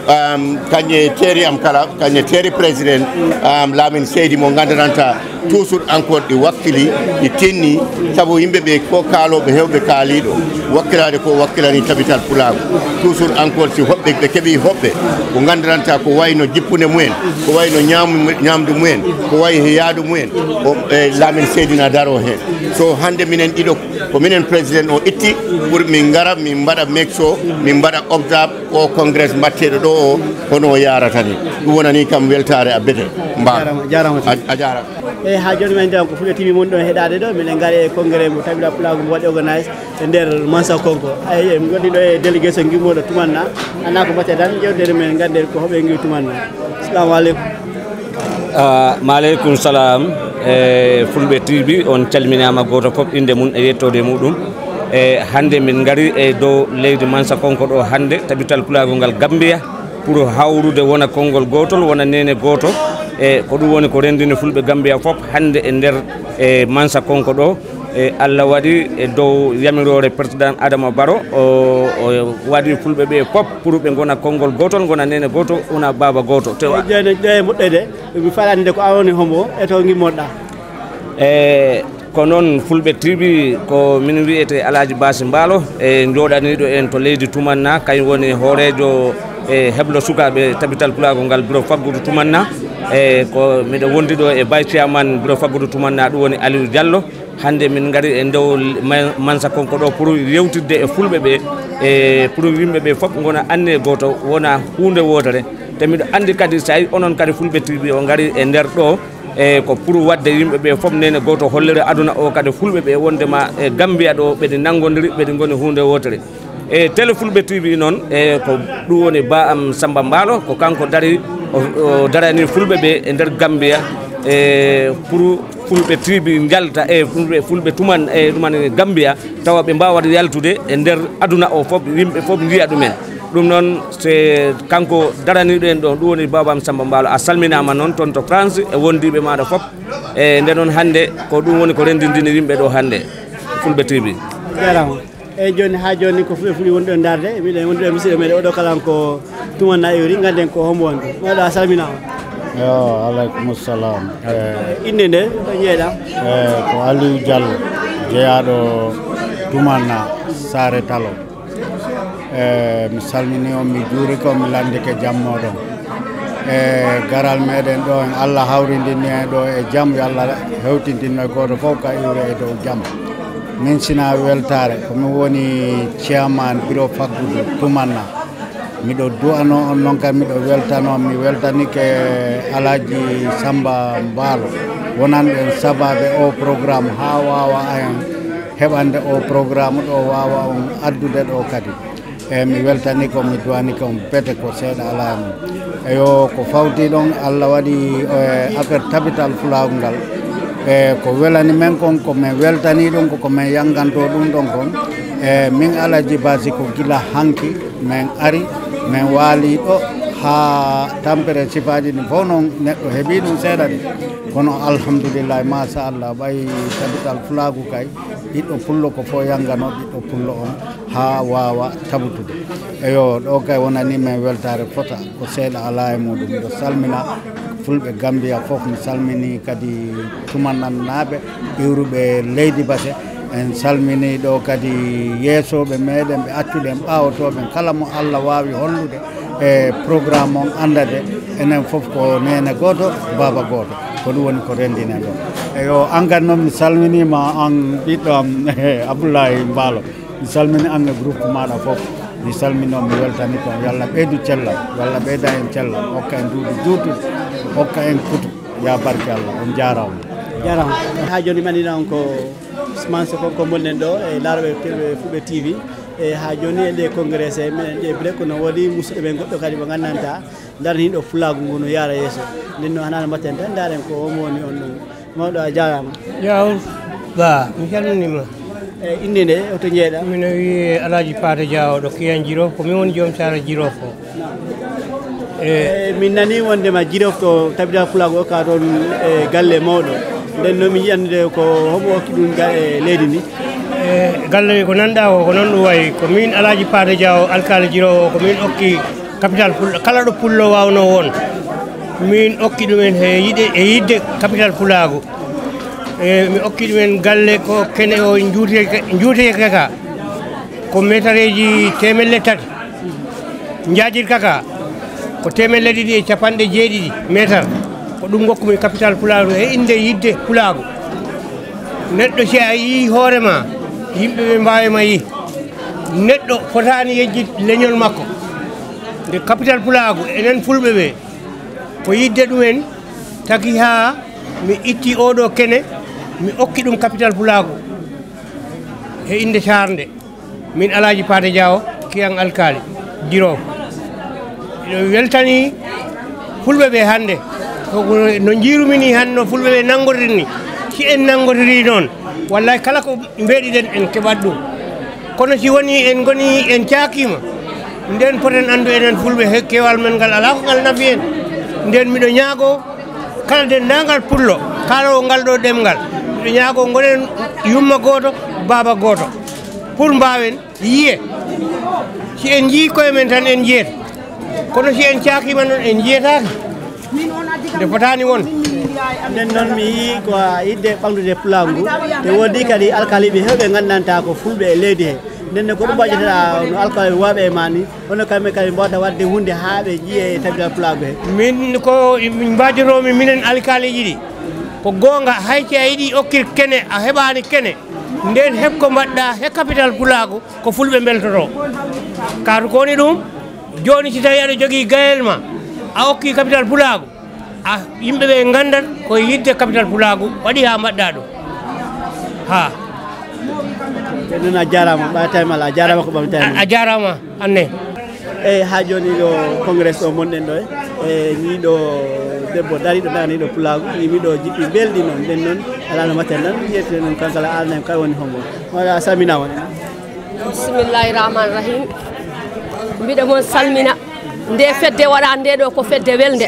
Um, kañe teeri am kala, kañe teeri président, um, Lamin Seydi mo nganndiranta toujours encore ɗi wakkili, ɗi tinni, sabu yimɓe ɓe ko kaalooɓe heewɓe kaaliiɗo, wakkilaade ko wakkilani tabital pulaagu. Toujours encore si hoɓɓe ɓe keɓi hoɓɓe, ko nganndiranta ko wayno jippunde mumen, ko wayno ñaamu-, ñaamdu mumen, ko wayi he yaadu mumen, o, e Lamin Seydi na daro heen. So hannde minen ɗiɗo, ko minen président o itti pour min ngara, min mbaɗa mekso, min mbaɗa observe, o congrès mbatteɗo ɗo o, hono o yarata ni. Ɗum wonani kam weltaare abbete. Mba. Jarama, jarama. A, a jarama. Eyi, haa jooni men ndewan ko Fulɓe T V mon ɗon heɗaade ɗo. Miɗen ngari e congrès mo Tabila Pulaagu mo waɗi organise e nder Mansa Konko. Eyi, en ngoni ɗo e délégation gimmoɗo Tumanna. Ana ko mbatte dan, ƴewdere men ngannde ko hoɓe ngi Tumanna. Assalamu aleykum. Ah, maaleykum salam. E Fulɓe T V, on calminaama gooto fof innde mum e yettoode muɗum. E hannde min ngari e dow leydi Mansa Konko ɗo hannde, tabital pulaagu ngal Gambia, pour hawrude wona konngol gootol, wona neene gooto. E ko ɗum woni ko renndini Fulɓe Gambia fof hannde e nder e Mansa Konko ɗo. E Allah waɗi e dow yamiroore Président Adama Barrow, o, o waɗi Fulɓe ɓe fof pour ɓe ngona konngol gootol, ngona neene gooto, wona baaba gooto. Tewa. Eyi, jooni ɗo e moƴƴede, mi faala anndude ko an woni hombo e to ngimmoɗa. E ko noon Fulɓe T V, ko min wiyete Alhaji Basi Mbaalo, e jooɗaniiɗo en to leydi Tumanna, kañum woni hooreejo e heblo sukaaɓe tabital pulaagu ngal bureau faggudu Tumanna. E ko miɗo wondi ɗo e vice chairman bureau faggudu Tumanna, ɗum woni Aliou Diallo. Hannde min ngari e ndew Ma-, Mansa Konko ɗo pour yewtidde e Fulɓe ɓe, e pour yimɓe ɓe fof ngona anne gooto, wona huunde wootere. E miɗo anndi kadi, so tawi onon kadi Fulɓe T V o ngari e nder ɗo, e ko pour waɗde yimɓe ɓe fof nene gooto, hollira aduna o kadi Fulɓe ɓe wondema e Gambia ɗo ɓeɗe nanngondiri, ɓeɗe ngoni huunde wootere. E télé Fulɓe T V noon, e ko ɗum woni ba am Samba Mbaalo, ko kanko dari, o, o darani Fulɓe ɓe e nder Gambia, e pour Fulɓe T V njalta, e Fulɓe, Fulɓe tuman, e tuman e Gambia, tawa ɓe mbaawat yaltude e nder aduna o fof, yimɓe fof njiya ɗumen. Ɗum noon, se kanko daraniiɗo en ɗo, ɗum woni Baaba am Samba Mbaalo. A salminaama noon toon to France e wondiiɓe maaɗa fof. E nde noon hannde, ko ɗum woni ko renndindini yimɓe ɗo hannde, Fulɓe T V. Jarama. Eyyi, joni ha joni ko Fulɓe Fuɗi woni ɗo darde, miɗen woni ɗo e musidɗo meɗen oɗo kala ko tumanna iwri, ganden ko hombo woni ɗo. Mawɗo, a salminaama. Yo, aleykum salam. Eh, innde nde, ɗo jeeɗa? Eh, ko Aliou Diallo, jeyaɗo tumanna Saare Talo. Eh, mi salmini on, mi juurike on, mi landike jam moɗon. E garal meɗen ɗo en, Allah hawrindinni en ɗo e jam, yo Allah hewtindinno e goto fof ka iwre e dow jam. Min sina weltare, ko min woni chairman bureau faggudu tumanna. Miɗo du'ano on, noon kadi miɗo weltano, mi weltanike Alhaji Samba Mbaalo, wonanɗo en sababe o programme ha wawa en heɓande o programme ɗo, wawa on addude ɗo kadi. E mi weltani ko, mi duwani ko, bete ko seeɗa alaa e mum. Eyo, ko fawti ɗon, Allah waɗi, eh, affaire tabital fulaagu ngal. E ko welani men kon, ko men weltani ɗum, ko ko men yanganto ɗum ɗon kon. E min Alaji Basi ko gila hanki men ari, men waali ɗo haa tampere sifaaji ɗin fof noon neɗɗo heɓi ɗum seeɗa de. Kono alhamdulillahi, machallah, ɓay tabital fulaagu kay, ɓiɗɗo pullo ko fof yangano ɓiɗɗo pullo on haa waawa tabutude. Eyo, ɗo kay wonani men weltaare fota, ko seeɗa alaa e muɗum. Miɗo salmina Fulɓe Gambiya fof, mi salmini kadi tumanannaaɓe iwruɓe leydi Base. En salmini ɗo kadi yeesooɓe meɗen, ɓe accuɗen ɓaawo to ɓen, kala mo Allah waawi hollude e programme on, annda de enen fof ko neene gooto, baaba gooto. Ko ɗum woni ko renndinen ɗo. Eyo, an kadi noon mi salminiima, an ɓiɗɗo am, Abdoulaye Mbaalo. Mi salmini an e groupe maaɗa fof. Mi salmini on, mi weltani on. Yo Allah ɓeydu cellal, yo Allah ɓeyda en cellal, hokka en duuɓi juutuɗi, hokka en kutu. Ya barke Allah, on jaaraama. Jarama. Ha joni mi anndina on ko Ousmane Sow, ko, ko ngonɗen ɗo e laarooɓe Fulɓe T V. E ha joni e nde congrès, e minen ɗe bile, kono woodi musidɗo men goɗɗo kadi mo nganndantaa, daraniiɗo pulaagu ngu no yaara yeeso. Nden noon, hanaano mbatten tan, ndaaren ko homo woni on ɗum. Mawɗo, a jaaraama. Yaw, ba, mi salminiima. E innde nde, hoto jeeɗa? Mino wiye Alaaji Paate Jaawo, ɗo Kiyan Jiro, ko min woni joom saare Jiro ko. E, min nani wondema Jirof to tabital pulaagu o ka toon e galle mawɗo. Nden noon min yiɗi anndude ko homo hokki ɗum ga-, e leydi ndi? E, galle ko nanɗaa o, ko noon ɗum wayi. Ko min Alaaji Paate Jaawo, alkaali Jiro o, ko min okki capital pul-, kala ɗo pullo waawno won. Min okki ɗumen he yiɗe, e yidde capital pulaagu. E, mi okki ɗumen galle ko kene o njuuteke, njuuteke ka. Ko metareeji teemedde tati. Njaajirka ka ko teemedde ɗiɗi e capanɗe jeeɗiɗi meetar. Ko ɗum ngokkumi capital pulaagu e innde yidde pulaagu. Neɗɗo si a yii hoore ma, yimɓe ɓe mbaawi ma yii. Neɗɗo fotaani yejjit leñol makko. Nde capital pulaagu, enen fulɓe ɓe, ko yidde ɗumen tagi haa mi itti oɗo kene, mi okki ɗum capital pulaagu e innde saarnde. Min Alaaji Paate Jaawo, Kiyan Alkaali, Jiro. Miɗo weltani fulɓe ɓe hannde. Ko, ko no njiirumi ni hannde, no fulɓe ɓe nanngodir ni. Si en nanngodiri noon, wallaahi kala ko mbeɗiɗen en keɓat ɗum. Kono si woni en ngoni en caakiima, nden poten anndu enen fulɓe he keewal men ngal alaa ko ngal nafi en. Nden miɗo ñaagoo kala denndaangal pullo kaaloowo ngal ɗo ɗemngal, miɗo ñaagoo ngonen yumma gooto, baaba gooto, pour mbaawen yiye. Si en njii koye men tan en njiyete, kono si en caakiima noon en njiyetaake. Nde fotaani won. Nden noon mi yii ko a yidde ɓamtude pulaagu ngu, te woodi kadi alkaaliiɓe heewɓe nganndantaa ko fulɓe e leydi he. Nden noon ko ɗum mbaɗjata no alkaaliiɓe wooɓe e maa ni, hono kamɓe kadi mbawta waɗde huunde haa ɓe njiyee e tabital pulaagu he. Min ko min mbaajotoomi minen alkaaliiji ɗi. Ko goonga, hay si a yiɗi okkir kene, a heɓaani kene, nden heɓ ko mbaɗɗaa he capital pulaagu, ko fulɓe mbeltotoo. Kaatu ko woni ɗum, jooni si tawi aɗa jogii gayel ma, A okki capital pulaagu, a yimɓe ɓe nganndan ko yiɗde capital pulaagu waɗi haa mbaɗɗa ɗum. Ha. Nden noon a jaaraama, ɓaataama la, a jaaraama ko ɓamtaani. A, a jaaraama, anne. Eyi, haa jooni ɗo congrès ɗo monɗen ɗo, e, e nii ɗo debbo dariiɗo daganii ɗo pulaagu, ni miɗo jiɗɗi belɗi noon. Nden noon, alaa no mbaɗten tan, yettire noon kankala, alaa kay woni hombo. Wala, a salminaama. Bismillahi rahmani rahim. Mbiɗo mon salmina. Nde fedde waɗa nde ɗo ko fedde welnde.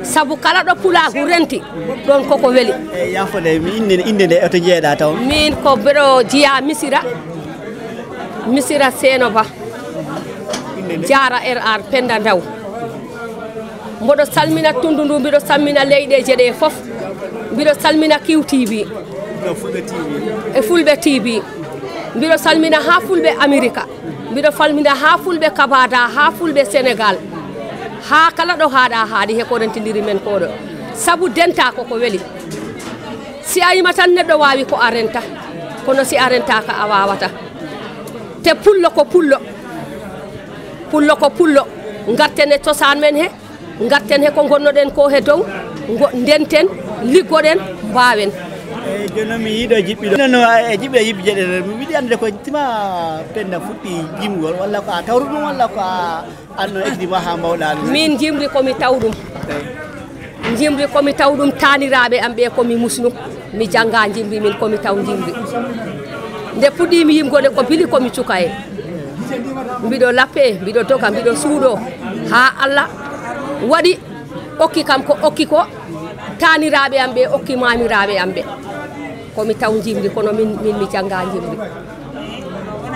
Sabu kala ɗo pulaagu renti, ɗon koko weli. E yafode, mi innde, innde nde oto jeeɗa taw. Min ko mbiɗo jeyaa Misira. Misira Seeno Ba. Jaara R R Penda Ndaw. Mboɗo salmina tundu ndu, mbiɗo salmina leyɗeeje ɗe fof. Mbiɗo salmina Q T V. No Fulɓe T V. E Fulɓe T V. Mbiɗo salmina haa Fulɓe Amerika. Mbiɗo salmina haa Fulɓe Kabada, haa Fulɓe Senegal. Haa kala ɗo haaɗa haaɗi he ko rentindiri men ko ɗo. Sabu denta ko ko weli. Si a yima tan neɗɗo waawi ko a renta. Kono si a rentaaka a waawata. Te pullo ko pullo. Pullo ko pullo. Ngarten e cosaan men he. Ngarten he ko ngonnoɗen ko he dow, ngo-, ndenten, liggoɗen, mbaawen. Eyi, jooni noon mi yiɗo jiɓɓiɗo. Noon, no, e jiɓɓe, e jiɓɓe jeɗɗe, mi yiɗi anndude ko tima Penda fuɗɗi jimgol, walla ko a tawru ɗum, walla ko a anno ekdi ma haa mbawɗa ɗum? Min jimri ko mi taw ɗum. Eyi. Jimri ko mi taw ɗum, taaniraaɓe am ɓe ko mi musnu. Mi jannga jimri min ko mi taw jimri. Nde puɗɗiimi yimgol ko bili ko mi cuka e. Mbiɗo lappe, mbiɗo doga, mbiɗo suuɗo. Haa Allah waɗi okki kam ko okki ko taaniraaɓe am ɓe, okki maamiraaɓe am ɓe. Ko mi taw jimri, kono min, min mi jannga jimri.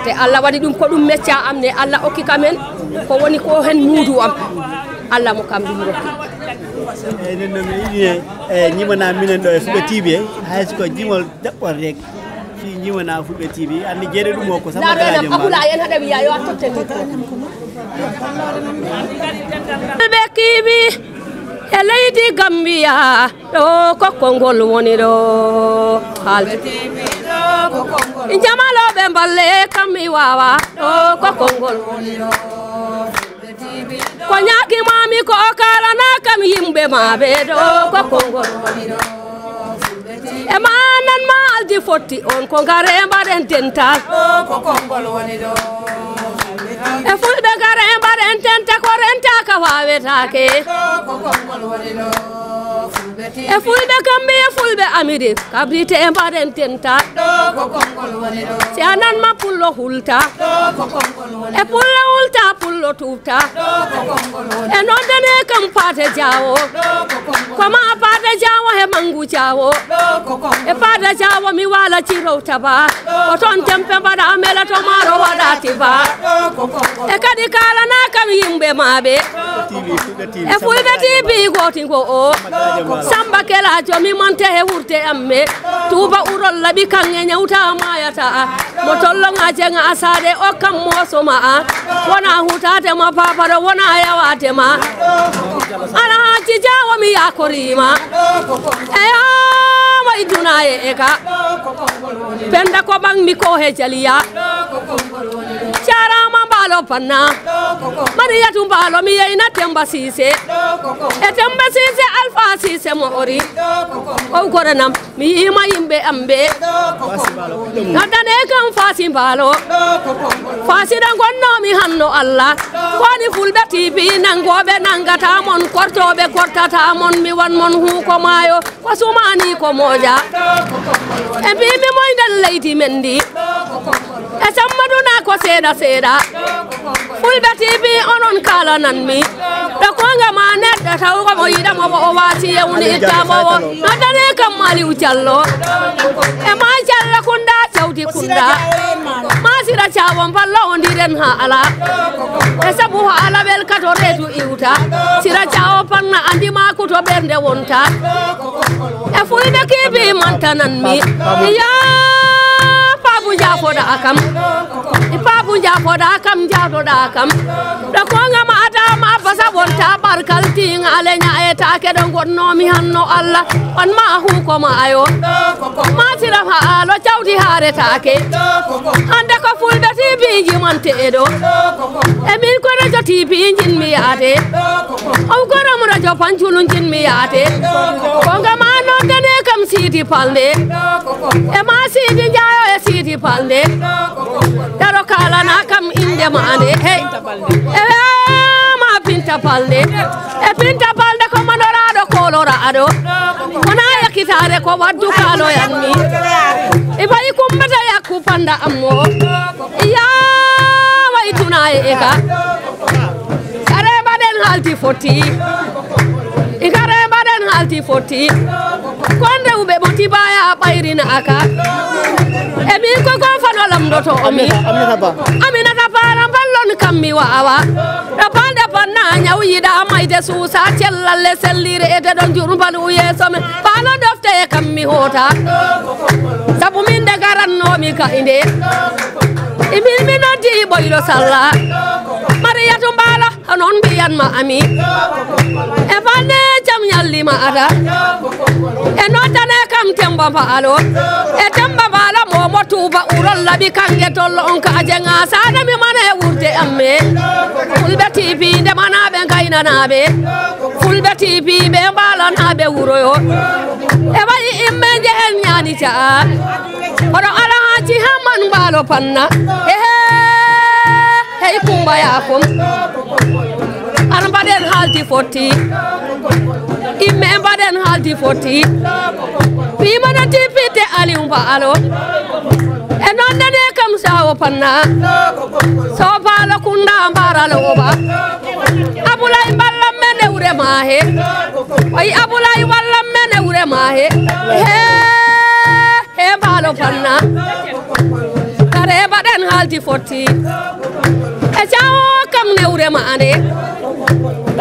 Te Allah waɗi ɗum ko ɗum mecca am ne, Allah okki kam hen ko woni ko hen muudu am. Allah mo kam ɗum rokki. Eyi, nden noon mi yiɗi e, e, ñimana minen ɗo e Fulɓe T V, hay so ko jimol daɓɓol rek. Fii ñimana Fulɓe T V, anndi jeeɗe ɗum o ko Samba Galadio Mbaalo. Ɓe kiiwi e leydi Gambiya, ɗo ko konngol woni ɗo. Haalde. Jamalooɓe mballe kam mi waawa, ɗo ko konngol woni ɗo. Ko ñaaki maami ko o kaalana kam yimɓe maaɓe ɗo ko konngol woni ɗo. E ma nan ma aldi fotti on ko ngare mbaɗen dental. Ɗo ko konngol woni ɗo. E fulɓe ngare mbaɗen denta ko rentaka waawetaake. Ɗo ko konngol woni ɗo. E fulɓe Gambiya, fulɓe Amerik, kabrite e mbaɗen denta. Ɗo ko konngol woni ɗo. Si a nan ma pullo hulta. Ɗo ko konngol woni ɗo. E pullo hulta, pullo tuubta. Ɗo ko konngol woni ɗo. E noddane kam Paate Jaawo. Ɗo ko konngol. Ko ma Paate Jaawo he Manngu Jaawo. Ɗo ko konngol. E Paate Jaawo mi waala Cirow Taba. Ɗo ko toon tempe mbaɗa mela to maaro waɗa tiba. Ɗo ko konngol. E kadi kaalana kam yimɓe maaɓe. E Fulɓe T V gooti ngo o. Samba Kela jomi monte he wurte amme. Tuuba urol laɓi kaŋŋe ñawta maayata. Mo tollo ŋa jeŋa asaade o kam mooso ma a. Wona hutaade ma baabaro wona yawaade ma. Alhaji Jaawo mi yaakoriima. Eyaa mo iddunaaye e ka. Penda ko ɓaŋmi ko he jaliya. Jaaraama Mbaalo Panna. Mariyatu Mbaalo mi yeyna Demba Siise. E Demba Siise Alfa Siise mo ori. O goranam. Mi yiima yimɓe am ɓe. Noddane kam Faasi Mbaalo. Faasi ɗo ngonnoomi hanno Allah. Koni Fulɓe T V nanngooɓe nanngata mon, kortooɓe kortata mon, mi wan mon huuko maayo. Ko sumaani ko mooƴa. E mbiimi moynden leydi men ndi. E sammaduna ko seeɗa seeɗa. Fulɓe T V onon kaalananmi. Ɗo konga ma neɗɗo taw ko mo yiɗa mo o waasi yewni itta mo o. Noddane kam Maliw Jallo. E ma Jallo Kunda Jawdi Kunda. Ma Sira Caawo mballo ondiren ha ala. E sabu ha ala welkato reedu iwta. Sira Caawo panna andi ma kuto ɓernde wonta. E fulɓe kiibi mantananmi. Iya Paabu jaafoɗa kam. Paabu jaafoɗa kam jaafoɗa kam. Ɗo konga ma adama basa On ta barkal tiiŋaale ñaayetaake ɗo ngonnoomi hanno Allah. On ma huuko maayo. Maasira faalo cawti haaretaake. Hannde ko Fulɓe T V njimanteeɗo. E min ko rajo T V njinmi yaade. On ko ram rajo Panculu njinmi yaade. Ko ngam a noddane kam Siidi Palde. E ma Siidi Njaayo e Siidi Palde. Daro kaalana kam innde maande. Hey. E ma Binta Palde. E Binta Palde ko manoraaɗo kooloraaɗo. Wona yakkitaare ko waddu kaaloyanmi. Ibayi kumbata yakku panda ammo. Iya wayi tuna e eka. Kare mbaɗen haalti fotti. Ikare mbaɗen haalti fotti. Konde uɓe mo tibaya ɓayrina aka. E min ko gon fano lamdoto o mi. Aminata Ba. Aminata Ba na ballon kam mi wawa. Ɗo balɗe banna ñaw yiɗa mayde suusa cellalle sellire e deɗon jurmbalu yeeso men. Bano dofte e kam mi hoota. Sabu min de garannomi ka inde. E min mi noddi Boylo Salla. Mariyatu Mbaalo. Onon mbiyanma ami. E fanne jam ñallima ada. E noddane kam Temba Mbaalo. E Temba Mbaalo momo tuuba urol laɓi kange tollo on ka aje ŋa sana mi mane wurde amme. Fulɓe T V nde manaɓe gaynanaɓe. Fulɓe T V ɓe mbalanaɓe wuroyo. E wayi imme jehen ñaani caa. Oɗo Alhaji Hamman Mbaalo Panna. Ehe. Hey Kumba Yakum. An mbaɗen haaldi fotti. Imme mbaɗen haaldi fotti. Fimana tippite Aliou Mbaalo. E noon nane kam sawo panna. So Baalo Kunda mbaralo oba. Abulay mballam men e wure ma he. Oy Abulay wallam men e wure ma he. He. He Mbaalo Panna. Kare mbaɗen haaldi fotti. E cawo kam newre maande.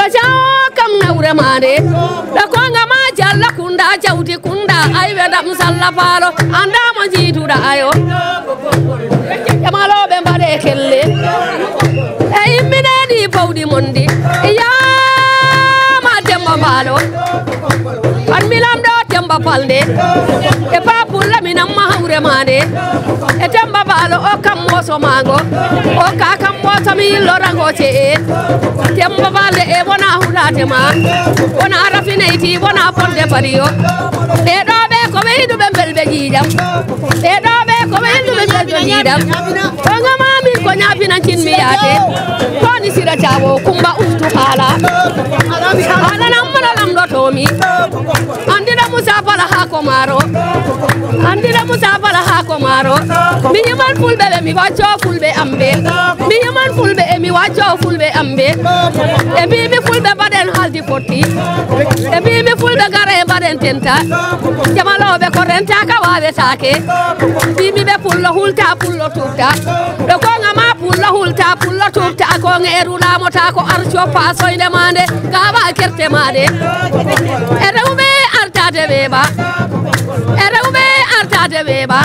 E cawo kam newre maande. Ɗo konga ma Jalla Kunda, Jawdi Kunda, aywe ndam Salla Baalo. Anda mo jiiduɗa ayo. E malooɓe mbaɗe kelle. E imminani bawɗi mon ɗi. Yaa ma Demba Mbaalo. An mi lamɗo Demba Balde. E Papulla mi namma hawre maande. E Demba Baalo o kam mooso maango. O ka kam mooso mi yillorango ce e. Demba Balde e wona hulaade ma. Wona rafineyti, wona bonde bariyo. Ɓe ɗo ɓe ko ɓe yiɗuɓe mbelɓe ƴiiƴam. Ɓe ɗo ɓe ko ɓe yiɗuɓe mbelɓe ƴiiƴam. Ko ngama min ko ñaapinan cinmi yaade. Koni Sira Cawo, Kumba ustu haala. Haala nam mana lamɗo to mi. Andira Musa Bala ha ko maaro. Andira Musa Bala ha ko maaro. Mi yiman fulɓe ɓe mi wacco fulɓe amɓe. Mi yiman fulɓe e mi wacco fulɓe amɓe. E mbi mi fulɓe mbaɗen haaldi fotti. E mbi mi fulɓe ngare mbaɗen tenta. Jamalooɓe ko rentaka wawetake. Mbi mi ɓe pullo hulta pullo tufta. Ɗo konga ma pullo hulta pullo tufta. Konga e rulamo ta ko arco pasoyde mande. Gawa kerte made. E rewɓe artade weeɓa. E rewɓe artade weeɓa.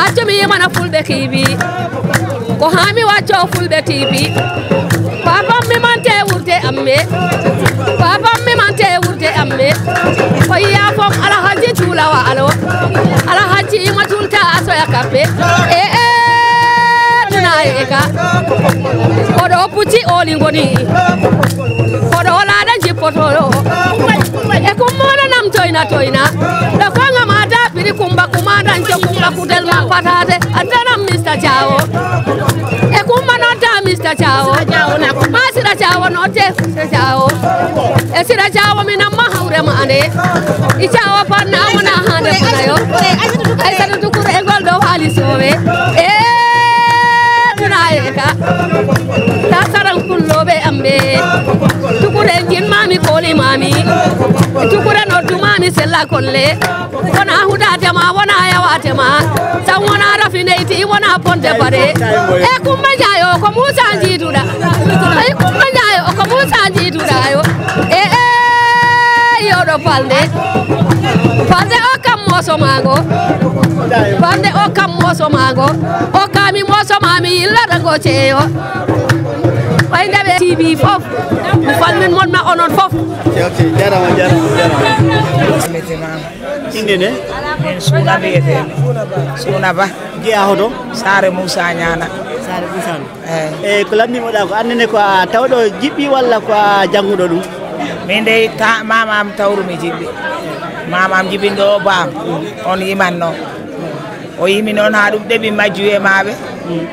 Accu mi yimana fulɓe kiibi. Ko haa mi wacco fulɓe T V. Babam mi mante wurde amme. Babam mi mante wurde amme. Ko yiya fom Alhaji Tula Waalo. Alhaji ima tulta asoya kappe. E, e, tuna e ka. Koɗo pucci oli ngoni. Koɗo laada jippotoɗo. E kummono nam toyna toyna. Ɗo konga ma da piri kumba kuma dan jo kumba kudel ma patate. Adana Mister Cawo. E kumba nodda Mister Cawo. Ma Sira Cawo nodde Sira Cawo. E Sira Cawo mi namma hawre ma ande. I Cawo panna amona hande pana yo. Aysatu Tukure e ngol ɗo waali sowe. E tuna e ka. Ta saran kulloɓe amɓe. Tukure jin mami koli mami. Tukure noddu mami sella kolle. Wona huɗaade ma, wona yawaade ma. Tan wona rafineyti, wona bonde bare. E Kumba Njaayo, ko Muusa njiiduɗa. E Kumba Njaayo, ko Muusa njiiduɗa yo. E, e, yoɗo palde. Palde o kam mooso maango. Palde o kam mooso maango. O kami mooso mami yillata ngo ceeyo. Ɓay ndeɓe T V fof, mi salmin mon ma onon fof. Ok, ok, jarama, jarama, jarama. Innde nde? Min Suuna mbiyetee mi. Suuna Ba. Jeyaa hoto? Saare Muusa Ñaana. Saare Muusa Ñaana. Eyi. E ko lamndimoɗaa ko, annene ko a tawɗo jiɓɓi walla ko a jannguɗo ɗum? Min dey, ta-, mama am tawrumi jiɓɓi. Mama am jibinɗo o, ba am, on yimanno. O yimi noon haa ɗum ɗeɓi majju e maaɓe.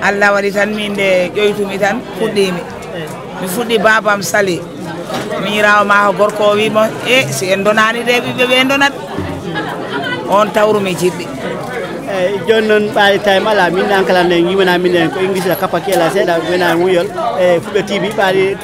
Allah waɗi tan min nde ƴoytumi tan, fuɗɗiimi. Mi fuɗɗi, baabam sali. Miñiraawo maako gorko o wiimo, "E, si en ndonaani de, ɓiɓɓe ɓe ndonat." On tawrumi jiɗɗi. Eyi, jooni noon, ɓaali time alaa, min an kala nde yimana min en ko English la kappa ki alaa seeɗa, wena wuyol. E Fulɓe T V ɓaali,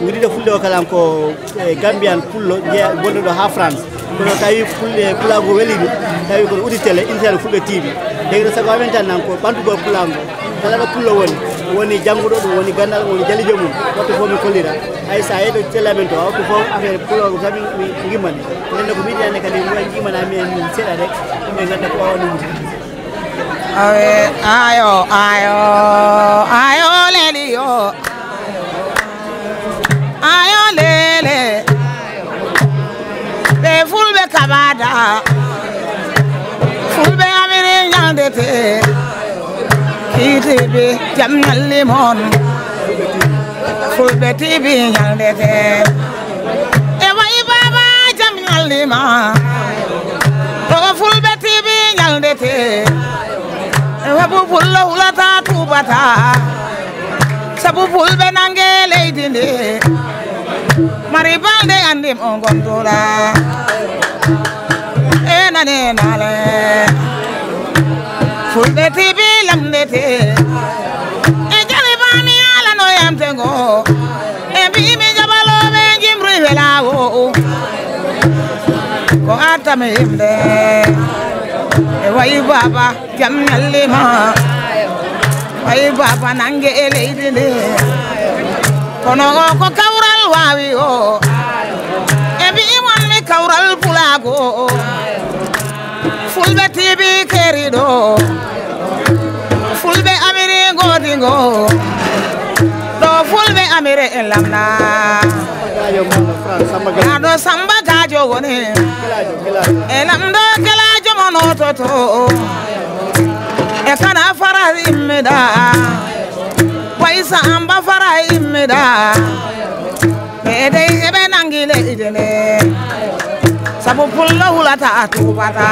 wuɗiɗo Fulɓe o kala ko e Gambian Pullo jeya gonɗo ɗo haa France. Kono tawi Fulɓe, pulaagu welii ɗum, tawi kono uddi télé, ina télé Fulɓe T V. Degre sago amen tan nan ko ɓantugol pulaagu ngo. Kala ɗo pullo woni, woni jannguɗo ɗum, woni ganndal, woni jalijo mum. Wattu fof mi kollira. Hay so a yeɗo télé amen to, wattu fof affaire pulaagu tan min, min ngimmani. Nden ko miɗi ande kadi, mi waɗi ngimmana mi en min seeɗa rek, ɓe ngannda ko waawani ɗum. Awe, ayo, ayo, ayo, leli yo. Ayo, lele. Ɓe Fulɓe kaɓaɗa. Fulɓe amiri ñaldete. Kiitiiɓe jam ñalli mon. Fulɓe T V ñaldete. E wayi baaba jam ñalli ma. Ɗo Fulɓe T V ñaldete. E wabu Fullo hulata tuubata. Sabu Fulɓe nange leydi ndi. Mari Balde anndi mo ngonduɗa. E nane nale. Fulɓe T V lamndete. E jali ba mi alano yamte ngo. E mbiimi jaɓalooɓe jimri welaawo. Ko attami yimde. E wayi baaba. Jam ñalli ma. Ay baaba nange e leydi ndi. Kono o ko kawral waawi o. E mbi'i mon mi kawral pulaagu o. Fulɓe T V keeriiɗo. Fulɓe amiri ngoodi ngo. Ɗo Fulɓe amire en lamna. Haa ɗo Samba Gajo woni. E lamɗo kelaajo mo noototo. E kana fara immiɗa. Way Samba fara immiɗa. Ɓe dey eɓe nangi leydi nde. Sabu pullo hulata tuubata.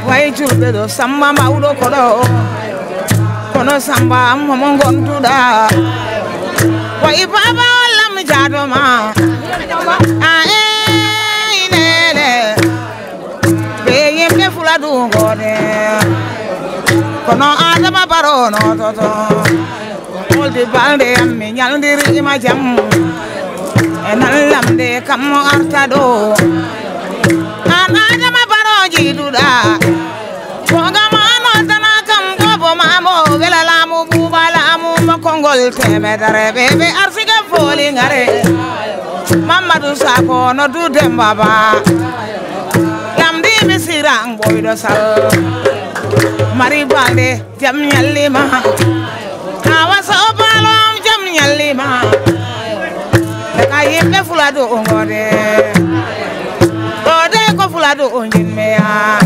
Way julɓe ɗo Samba mawɗo ko ɗo. Kono Samba am homo ngonduɗa. Way baaba wallam jaadoma. A eyi lele. Ɓe yimɓe fula duŋoode. Kono Adama Baro noototo. Oldi balde am mi ñaldiri ma jam. E nan lamde kam mo arta ɗo. An Adama Baro jiiduɗa. Ko ngam an noddana kam bobo mamo wela laamu buuba laamu mo konngol temedere ɓe ɓe arsike fooli ngare. Mamadou Sako noddu Demba Ba. Lamdi mi sira boyɗo sal. Mari balde jam ñalli ma. Awa so balo am jam ñalli ma. Daga yimɓe fula do ngode. O de ko fula do o jinmeya.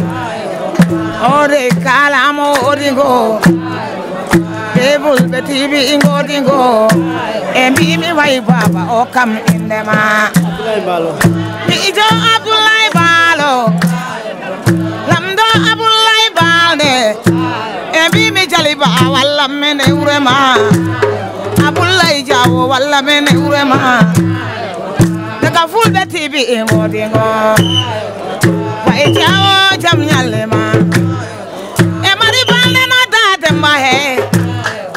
O de kala mo o dingo. Bebul be T V ingo dingo. E mbi mi way baba o kam inde ma. Abdoulaye Balo. Mi ijo Abdoulaye Balo. Lamdo Abdoulaye Balde. E mbi mi jaliba walla men e wure ma. Abdoulaye Jawo walla men e wure ma. Daga Fulɓe T V e ngodi ngo. Wa e Jawo jam ñalle ma. E Mari Balde no da Demba he.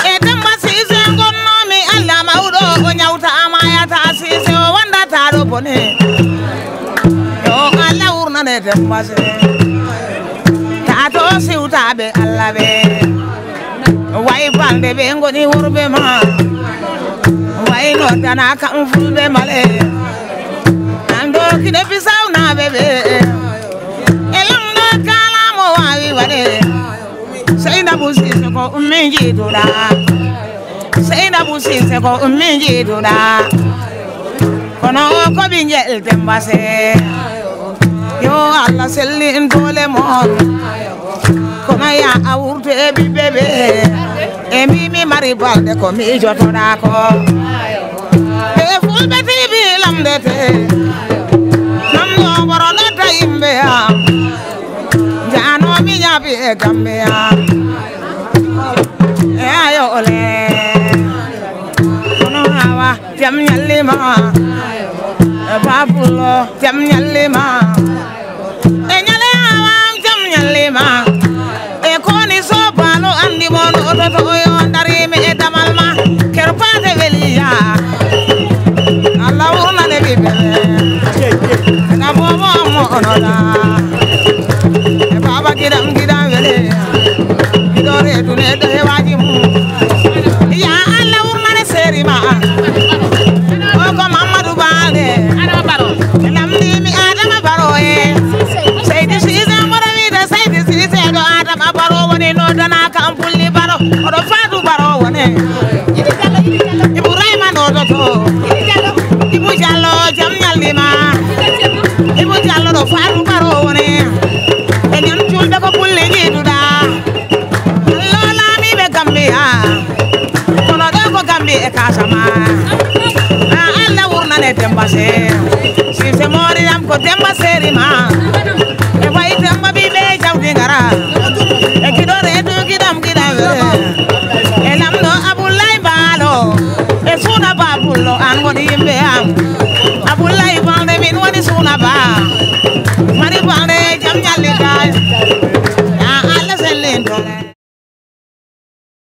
E Demba Sise gonno mi Allah mawɗo o ñawta amayata Sise o wandata ɗo bone. Yo Allah wurnane Demba Sise. Ta to siwtaɓe Allah ɓe. Way balde ɓe ngoni worɓe ma. Way noddana kam fulɓe male. Ando kine bisaw naɓe ɓe. E lamɗo kala mo wawi waɗe. Seynabu Sise ko ummi jiiduɗa. Seynabu Sise ko ummi jiiduɗa. Kono o ko ɓingel Demba Se. Yo Allah sellin doole mon. Kono ya a wurte e ɓiɓɓe ɓe. E mimi mari balde ko miijotoɗa ko. Ɓe fulɓe tibi lamdete. Namdo boro nodda yimɓe am. Jano mi ñaabi e Gambia. E ayo ole. Kono hawa jam ñallima. E babulo jam ñallima. E ñale hawa jam ñallima. E koni so balo andi mo no to to yo dari me e damal ma. Ker pate weliya. Allah wurnane ɓiɓɓe. Nga bobo mo onoda. E baba gidam gidam wele. Gido reedu ne do hewaji mu. Ya Allah wurnane seri ma. O ko Mamadou Balde. Adama Baro. Lamdi mi Adama Baro e. Seydi Sise moro wide Seydi Sise do Adama Baro woni no dana kam pulli Baro. Odo Fadu Baro woni. Ibrahima no do to. Ibu Jallo jam ñallima. Ibu Jallo do Fadu Baro woni. E ñan julɓe ko pulli jiiduɗa. Lola mi ɓe Gambia. Kono ɗo ko Gambie e Kasama. A Allah wurnane Demba Se. Sise mori yam ko Demba Seri ma. E wayi Demba ɓiɓe jawdi ngara.